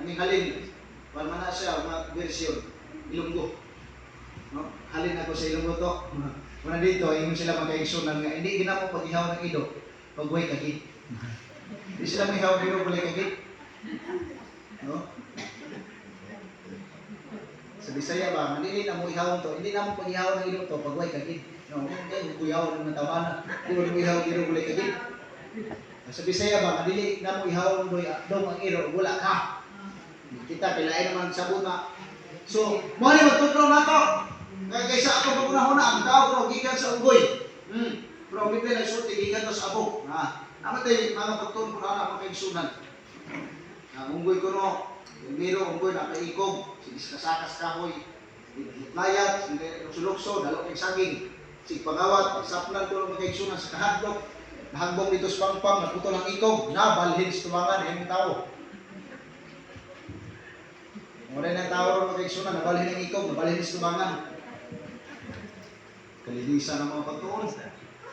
Speaker 1: Aning halin, wala man na siya mga version Ilonggo. No? Halin ako sa Ilonggo to. Wala dito, ingon sila magkaigsunan nga hindi ginamo pag-ihaw ng ido pag way kagit. Hindi sila may ihaw ng ido walay kagit. No? Sa Bisaya ba, hindi na mo ihawon to, hindi na mo pag-ihaw ng ido to pag way kagit. No, kay kuyaw ng tawana, di mo ihaw ng iro walay kagit. Sa Bisaya ba, dili na mo ihawon doy dong ang iro, wala ka. Kita pilain naman sa na. So, mo ni magtudlo nato. Kay kaysa ako pagunahon ang tao pero gikan sa unggoy. Pero ang Biblia nagsulti gikan to sa abo. Ha. Namatay mga pagtuon ko na mga kaigsunan. Ang unggoy ko no, yung miro unggoy na kaikog, sige kasakas kahoy. Layat, sige lukso-lukso, dalo kay saging. Sige pangawat, saplan ko mga kaigsunan sa kahadlok. Nahagbong dito sa pangpang, naputol ang ikog, nabalhin sa tuwangan, yung tao. Muna ng tao ron mga kaigsunan, nabalhin ang ikog, nabalhin sa tuwangan. Kalilisan ng mga pagtuon.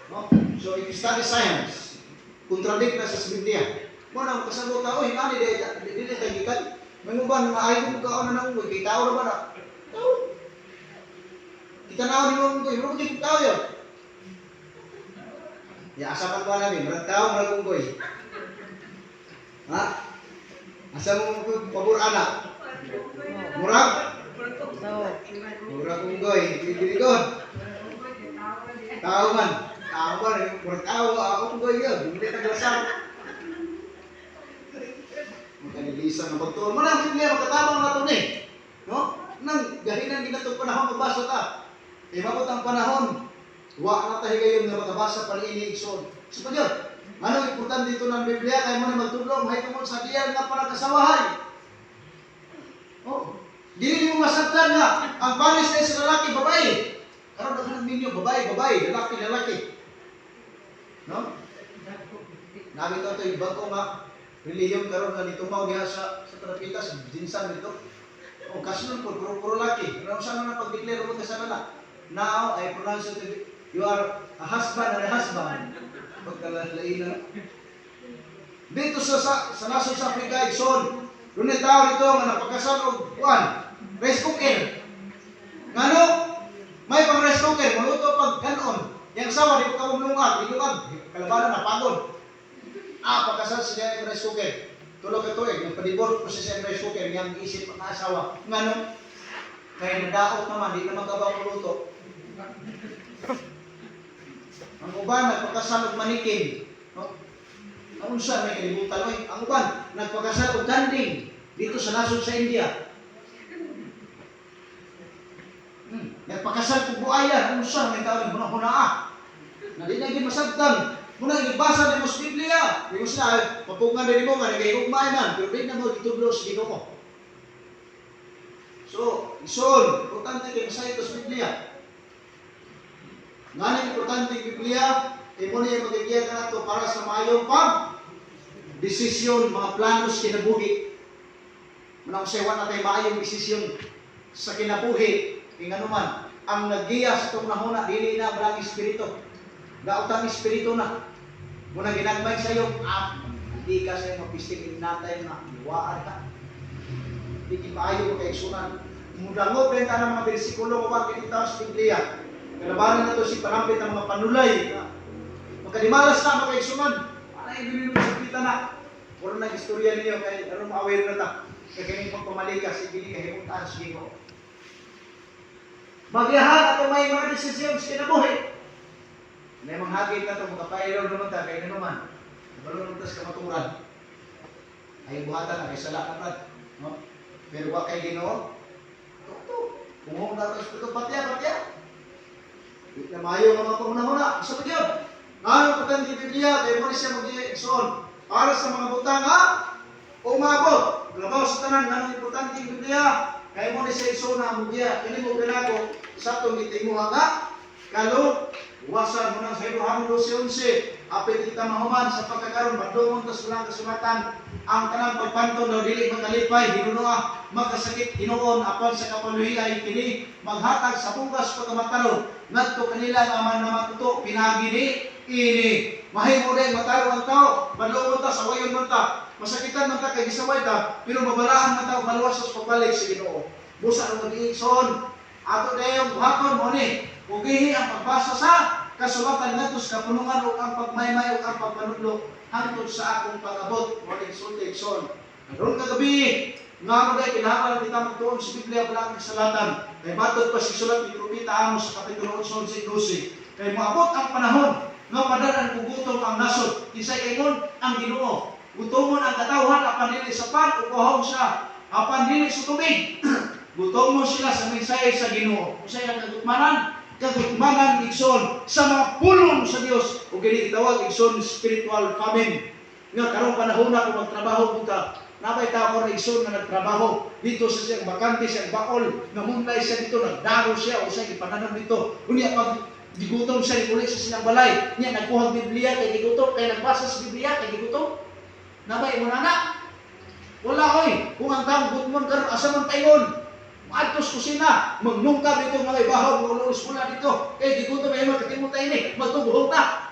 Speaker 1: No? So, if you study science, contradict na sa Biblia. Mo na kasabot ta, oy, ani di dili ta gikan. May uban nga ay ko kaon na nang kay tao ra ba na? Tao. Kita na ni mo unggoy, mo di tao yo. Ya asa man ko namin, murag tao murag unggoy. Ha? Asa mo pabor ana? Murag
Speaker 3: Tao.
Speaker 1: Murag unggoy, dili god. Tao man, tao man, murag tao, ah, unggoy yun, hindi ta galasang. Magkanilisa nga pagtuon mo na ang Biblia, magkatabang na to ni. No? Nang gahinan ginatong panahon magbasa ta. Imabot ang panahon, wa na ta higayon nga makabasa pa niini, igsoon. So pa yun, ano importante dito ng Biblia kay mo na magtudlo mahitungod sa diyan nga para kasawahay. Oh, dili mo masabtan nga ang pares na sa lalaki babae. Karon daghan ng minyo babae babae, lalaki lalaki. No? Nakita to yung bago nga relihiyon karon nga nitumaw diha sa Trapita sa Jinsan dito. O kasunod po puro puro laki. Pero sa na pag-declare mo kasal na. Now I pronounce you to be, you are a husband and a husband. Pagkalalain na. Dito sa nasod sa Africa, igsoon, dunay tao dito nga napagkasal og kuan, rice cooker. Ngano? May pang rice cooker, maluto pag kanon. Yang sawa di ko kamulungag, di lungag, kalabanan na pagod. Ah, pagkasal siya yung rice cooker. Tulo ka tuig, nagpa-divorce po siya sa rice cooker, yang isip ang asawa. Ngano? Kaya nadaot naman, di naman kabaw luto. Ang uban, nagpakasal og manikin. No? Ang unsa may kalibutan oy. Ang uban, nagpakasal og kanding dito sa nasod sa India. Nagpakasal og buaya, unsa may taon hunahuna ah. Na di na gyud masabtan. Muna gibasa nimo sa Biblia. Di ko sila mapugngan din mo nga nagahigugmaay man, pero di na mo gitudlo sa Ginoo. So, ison, importante kay masayod sa Biblia. Ngani importante ang Biblia, imo niya magigiya kanato para sa maayong pag desisyon, mga planos kinabuhi. Manang sa na tayo maayong desisyon sa kinabuhi, kay ngano man, ang naggiya sa itong nahuna, dili na ang espiritu. Daot ang espiritu na. Muna ginagmay sa iyo, ah, hindi ka sa iyong mapistingin natay na iwaan ka. Di maayo mo kay sunan. Mudangop rin ta ng mga bersikulo ko ba kinitaw sa Biblia. Kalabanan na to si panampit ang mga panulay. Magkadimalas na mga kaigsunan. Para hindi mo sa kita na. Puro na istorya ninyo kay aron ma-aware na ta. Kay kining pagpamalikas, hindi kahimutan sa Ginoo. Magyahan ato may mga desisyon sa kinabuhi. May manghagit na ito, makapailaw naman ta, kay naman. Kabalo naman ta sa kamaturan. Ay buhatan na, kay sala na brad. No? Pero wa kay Ginoo. Tuto. Kung na ito, ito, patya, patya. Di na maayo nga mga pangunahuna. Isa pa yun. Ngano pa ang Biblia, kay mo ni siya mag-igsoon. Para sa mga butang ha, umabot. Labaw sa tanan, ngano importante ang Biblia, kay mo ni siya igsoon na mugiya. Kini mo kanako sa atong gitinguha nga, kaluwasan mo nang sa Hebrew 12:11. Apit kita mahuman sa pagkakaroon, madungon tas walang kasulatan. Ang tanang pagpanton daw dili makalipay, hinunoa, makasakit hinuon, apan sa kapaluhi ay kini, maghatag sa bugas pagkamatalo, ngadto kanila nga man na matuto, pinagi ni ini. Mahimo din matalo ang tao, madungon ta, sawayon man ta, masakitan man ta kay gisaway ta, pero mabalaan man ta ug maluwas sa pagbalik sa Ginoo. Busa ang mag-iigsoon, ato dayong buhaton mo ni, ugihi ang pagbasa sa kasulatan ngadto sa kapunungan ug ang pagmaymay ug ang pagpanudlo hangtod sa akong pag-abot. Mo ning sulti, igsoon. Karon kagabi, nga mo dahil kinahanglan kita magtuon sa Biblia wala ang kasalatan. Kay matod pa si sulat ni Propeta Amos sa Kapitulo 8, 11, kay moabot ang panahon nga padanan kung gutom ang nasod. Kinsay kaingon ang Ginoo. Gutomon ang katawhan apan dili sa pan ug uhaw siya apan dili sa tubig. Gutomon sila sa mensahe sa Ginoo. Unsay ang kagutmanan? Kagutmanan, igsoon, sa mga pulong sa Dios ug kini gitawag, igsoon, spiritual famine. Nga karong panahon na kung magtrabaho pud ka, nabay tao ko na, igsoon, nga nagtrabaho dito sa siyang bakante, siyang bakol, namunlay siya dito, nagdaro siya o siya gipananom dito. Unya pag gigutom siya, uli sa silang balay. Niya nagkuha og Biblia kay gigutom, kay nagbasa sa Biblia kay gigutom. Nabay mo na na. Wala oy, kung ang taong gutmon karon asa man tayon? Maadto sa kusina, magnungkab dito mga ibahaw, mga eskwela dito. Kay gigutom ay magkatimo tayo ni, magtubuhok ta.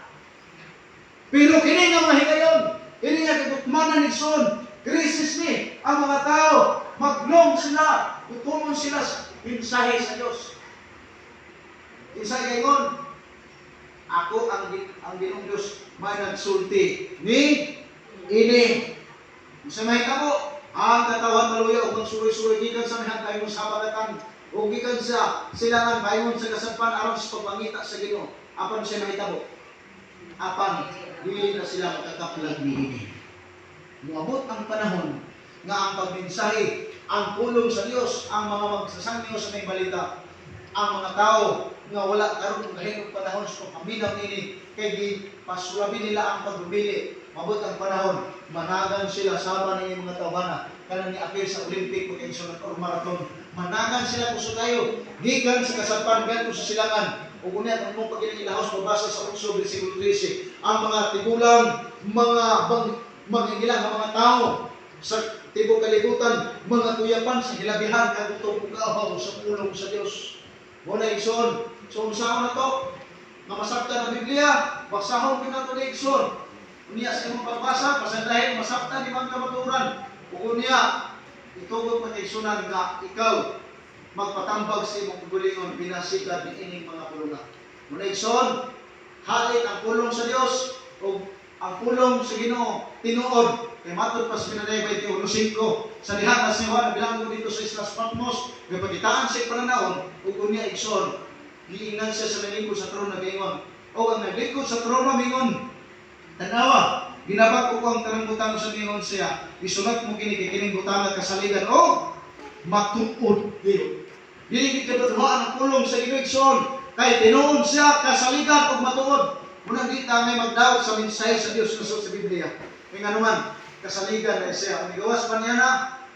Speaker 1: Pero kini nga mga higayon, kini nga kagutmanan, igsoon, krisis ni ang mga tao, maglong sila, gutomon sila sa mensahe sa Dios. Isa gayon, ako ang Ginoong Dios may nagsulti ni ini. Sa may kamo, Ang katawhan maluya ug magsuroy-suroy gikan sa amihan paingon sa habagatan ug gikan sa silangan paingon sa kasadpan aron sa pagpangita sa Ginoo. Apan siya mahitabo? Apan dili na sila makakaplag niini. Moabot ang panahon nga ang pagmensahe, ang pulong sa Dios, ang mga magsasangyo sa may balita, ang mga tao nga wala karon og gahin og panahon sa pagpaminaw niini kay gipasulabi nila ang pagbili. Mabot ang panahon, managan sila sama ni mga tawhana kanang niapil sa Olympic pagkaigsoon or marathon. Managan sila kusog kayo gikan sa kasadpan ngadto sa silangan. Ug unya kung mong pag ilahos mabasa sa 8 versikulo 13, ang mga tigulang, mga bang, mga nga mga tao sa tibok kalibutan, mga kuyapan sa hilabihan kagutom ug kauhaw sa pulong sa Dios. Mao na, igsoon. So unsaon na to? Nga masabtan ang Biblia, basahon gyud nato ni, igsoon. Unya sa imong pagbasa, pasandahin masabtan imong kamatuoran. Ug unya itugot man, igsunan, nga ikaw magpatambag sa imong kaugalingon binasigad ni ining mga pulunga. Mao na, igsoon, halit ang pulong sa Dios ug ang pulong sa Ginoo tinuod kay matod pa sa Pinanay 21:5 sa diha nga si Juan bilanggo dito sa Islas Patmos, gipakitaan siya pananawon. Ug unya, igsoon, giingnan siya sa naglingkod sa trono, nagaingon o ang naglingkod sa trono mingon, "Tanawa, ginabag ko ang tanang butang." Sa mingon siya, "Isulat mo kini kay kining butang kasaligan o matuod." Diyo dili gid kaduhaan ang pulong sa Ginoo, igsoon, kay tinuod siya, kasaligan ug matuod. Muna di ta may magdawat sa mensahe sa Dios nga sa Biblia. Kay nganuman, kasaligan na siya. Kung igawas pa niya na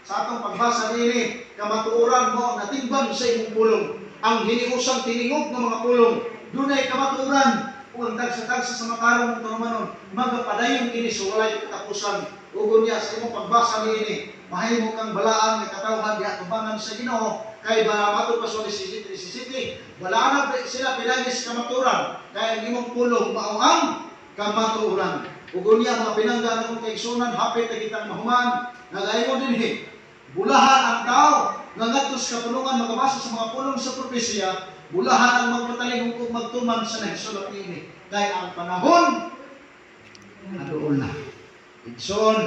Speaker 1: sa atong pagbasa niini, kamatuoran mo ang natimbang sa imong pulong. Ang hiniusang tiningog ng mga pulong, dunay kamatuoran ug ang tagsa-tagsa sa matarong mong tulumanon, magapadayon kini sa walay katapusan. Ug unya sa imong pagbasa niini, mahimo kang balaan nga katawhan diha tubangan sa Ginoo kay ba matud pa sa 17, 17, balaan na sila pinagi sa kamatuoran kay ang imong pulong mao ang kamatuoran. Ug unya, mga pinangga akong kaigsunan, hapit na kitang mahuman, nagaingon dinhi, bulahan ang tao nga ngadto sa kapulungan makabasa sa mga pulong sa propesya, bulahan ang magpataling ug magtuman sa nahisulat niini kay ang panahon naduol na. Igsoon,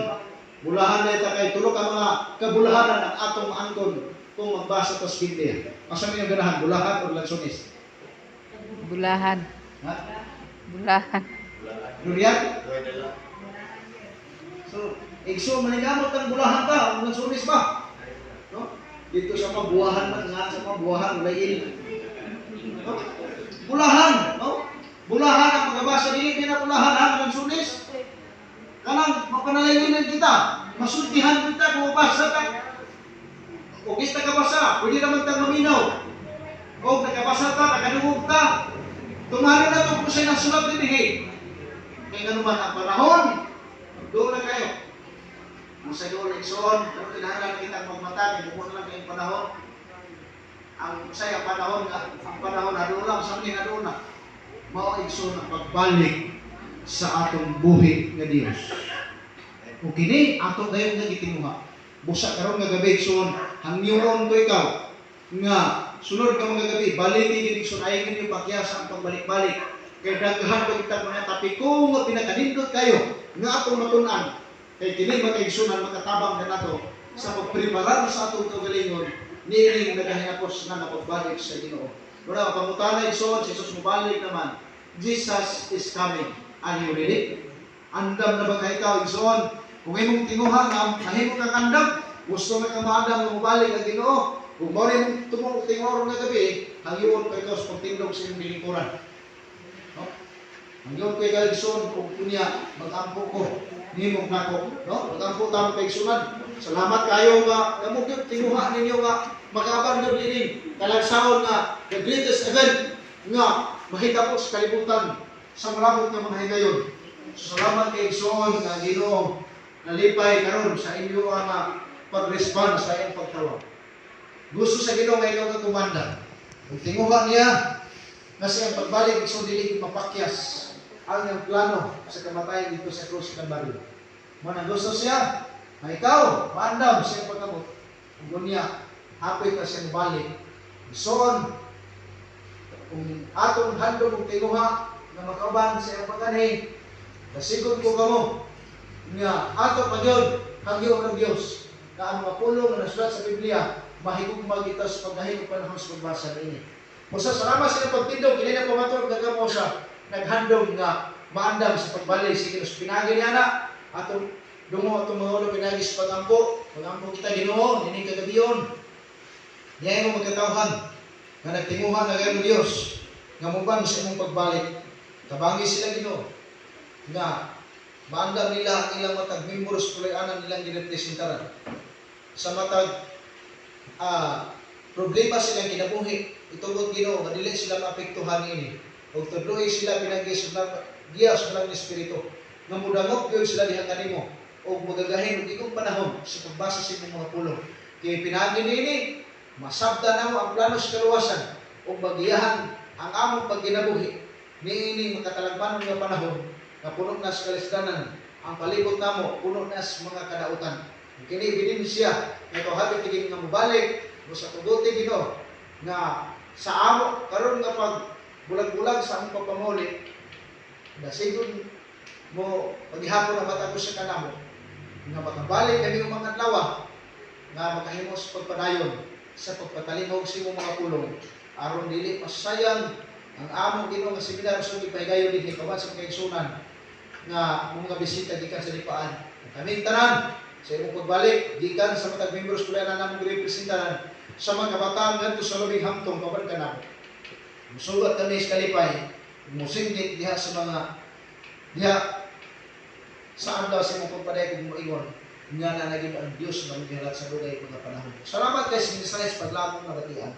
Speaker 1: bulahan na ita kay tulo ka mga kabulahanan ang atong maangkon kung magbasa ta sa Biblia. Asa ninyo ganahan, bulahan o lansones?
Speaker 3: Bulahan.
Speaker 1: Ha?
Speaker 3: Bulahan.
Speaker 1: Durian? So, igsoon, manigamot ang bulahan ta, ang lansones ba? No? Dito sa mabuhahan man nga sa mabuhahan walay il. No? Bulahan, no? Bulahan ang pagkabasa, dili na bulahan ha, lansones. Kanang mapanalanginan kita, masultihan kita kung mabasa ta. O kita kabasa, pwede naman tang maminaw. O nakabasa ta, nakadungog ta. Tumano na ito kung sa'yo nasulat din eh. Kaya nga naman ang panahon, doon na kayo. Kung sa doon, igsoon, pero kinahanglan kita magmata, kaya na lang kayong panahon. Ang saya panahon nga, ang panahon na doon lang, sa mga doon na. Mao, igsoon, ang pagbalik sa atong buhi nga Dios. Ug kini ato dayon nga gitinguha. Busa karon nga gabi, igsoon, hangyoon ko ikaw nga sunod ka mga gabi, baliki gid, igsoon, ayaw ninyo pakyasa ang pagbalik-balik. Kay daghan pa kita mga tapiko nga pinakanindot kayo nga atong matun-an. Kay kini, mga igsunan, makatabang na nato sa pagpreparar sa atong kaugalingon niining nagahingapos nga napagbalik sa Ginoo. Muna pangutana, igsoon, si Jesus mobalik naman. Jesus is coming. Are you ready? Andam na ba kay ikaw, igsoon? Kung imong tinguha nga mahimo kang andam, gusto na ka maandam nga mobalik ang Ginoo. Kung mao rin imong tumuo tinguha nga gabi, hangyoon ko ikaw sa pagtindog sa imong lingkuran. No? Hangyoon ko ikaw, igsoon, kung unya mag-ampo ko nimo nako, no? Mag-ampo ta, mga kaigsunan. Salamat kayo nga kamo gyud tinguha ninyo nga makaabang gyud nining talagsaon nga the greatest event nga mahitabo sa kalibutan sa malabot nga mga higayon. So, salamat kay igsoon nga Ginoo nalipay karon sa inyo ang pag-respond sa iyong pagtawag. Gusto sa Ginoo nga ikaw nga kumanda. Kung tinguha niya nga sa iyang pagbalik, igsoon, dili gyud mapakyas ang iyang plano sa kamatayan dito sa krus sa Kalbaryo. Mao na gusto siya nga ikaw maandam sa iyang pagkamot. Ug unya hapit na siyang balik. Igsoon, kung atong handom og tinguha nga makauban sa iyang pag-anhi, nasigod ko kamo nga ato pa gyud hangyoon ng Dios. nga ang mga pulong nga nasulat sa Biblia mahigugma kita sa paggahin ug panahon sa pagbasa niini. Usa, salamat sa inyong pagtindog kini na pamator gagamo sa naghandom nga maandam sa pagbalik sa Ginoo. Pinagi niya na atong dungo atong mga ulo pinagi sa pagampo. Pagampo kita, Ginoo, nining kagabion. Niya mo magkatawhan nga nagtinguha na gayon Dios nga muban sa imong pagbalik. Tabangi sila, Ginoo, nga maandam nila ang ilang matag membro sa puluy-anan nilang girepresentaran. Sa matag problema silang kinabuhi, itugot, Ginoo, nga dili sila maapektuhan ini. Ug tudloy sila pinagi sa giya sa Banal nga Espiritu nga mudangop gyud sila diha kanimo ug magagahin og igong panahon sa pagbasa sa imong mga pulong. Kay pinaagi niini masabta namo ang plano sa kaluwasan ug magiyahan ang among pagginabuhi niining makatalagmanon nga panahon nga puno na sa kalisdanan ang palibot namo, puno na sa mga kadautan. Ug kini ebidensya nga ikaw hapit tigin nga mobalik mo sa tuguti, Ginoo, nga sa amo karon nga pag bulag-bulag sa among pagpamuli nasigon mo paghihapon ang matag usa kanamo nga makabalik kami ng mga adlaw nga makahimo sa pagpadayon sa pagpatalingog sa imong mga pulong aron dili masayang ang among, Ginoo, nga seminar sa gipahigayon dinhi kawan sa mga kaigsunan nga mga bisita gikan sa lipaan. Ang kaming tanan sa imong pagbalik gikan sa matag membros pula na namong girepresentaran sa mga kabataan ngadto sa labing hamtong kaban kanamo, musugat kami sa kalipay, musinggit diha sa mga diha sa adlaw sa imong pagpaday kung moingon nga nanagib ang Dios nga maghihalat sa dugay mga panahon. Salamat kay sa mensahe sa paglamong nabatian.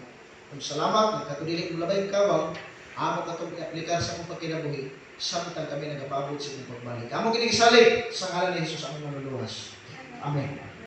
Speaker 1: Ug salamat nga katong mo labay kawal amo katong iaplikar sa among pagkinabuhi samtang kami nagapabot sa imong pagbalik. Amo kini gisalig sa ngalan ni Jesus, among Manluluwas. Amen.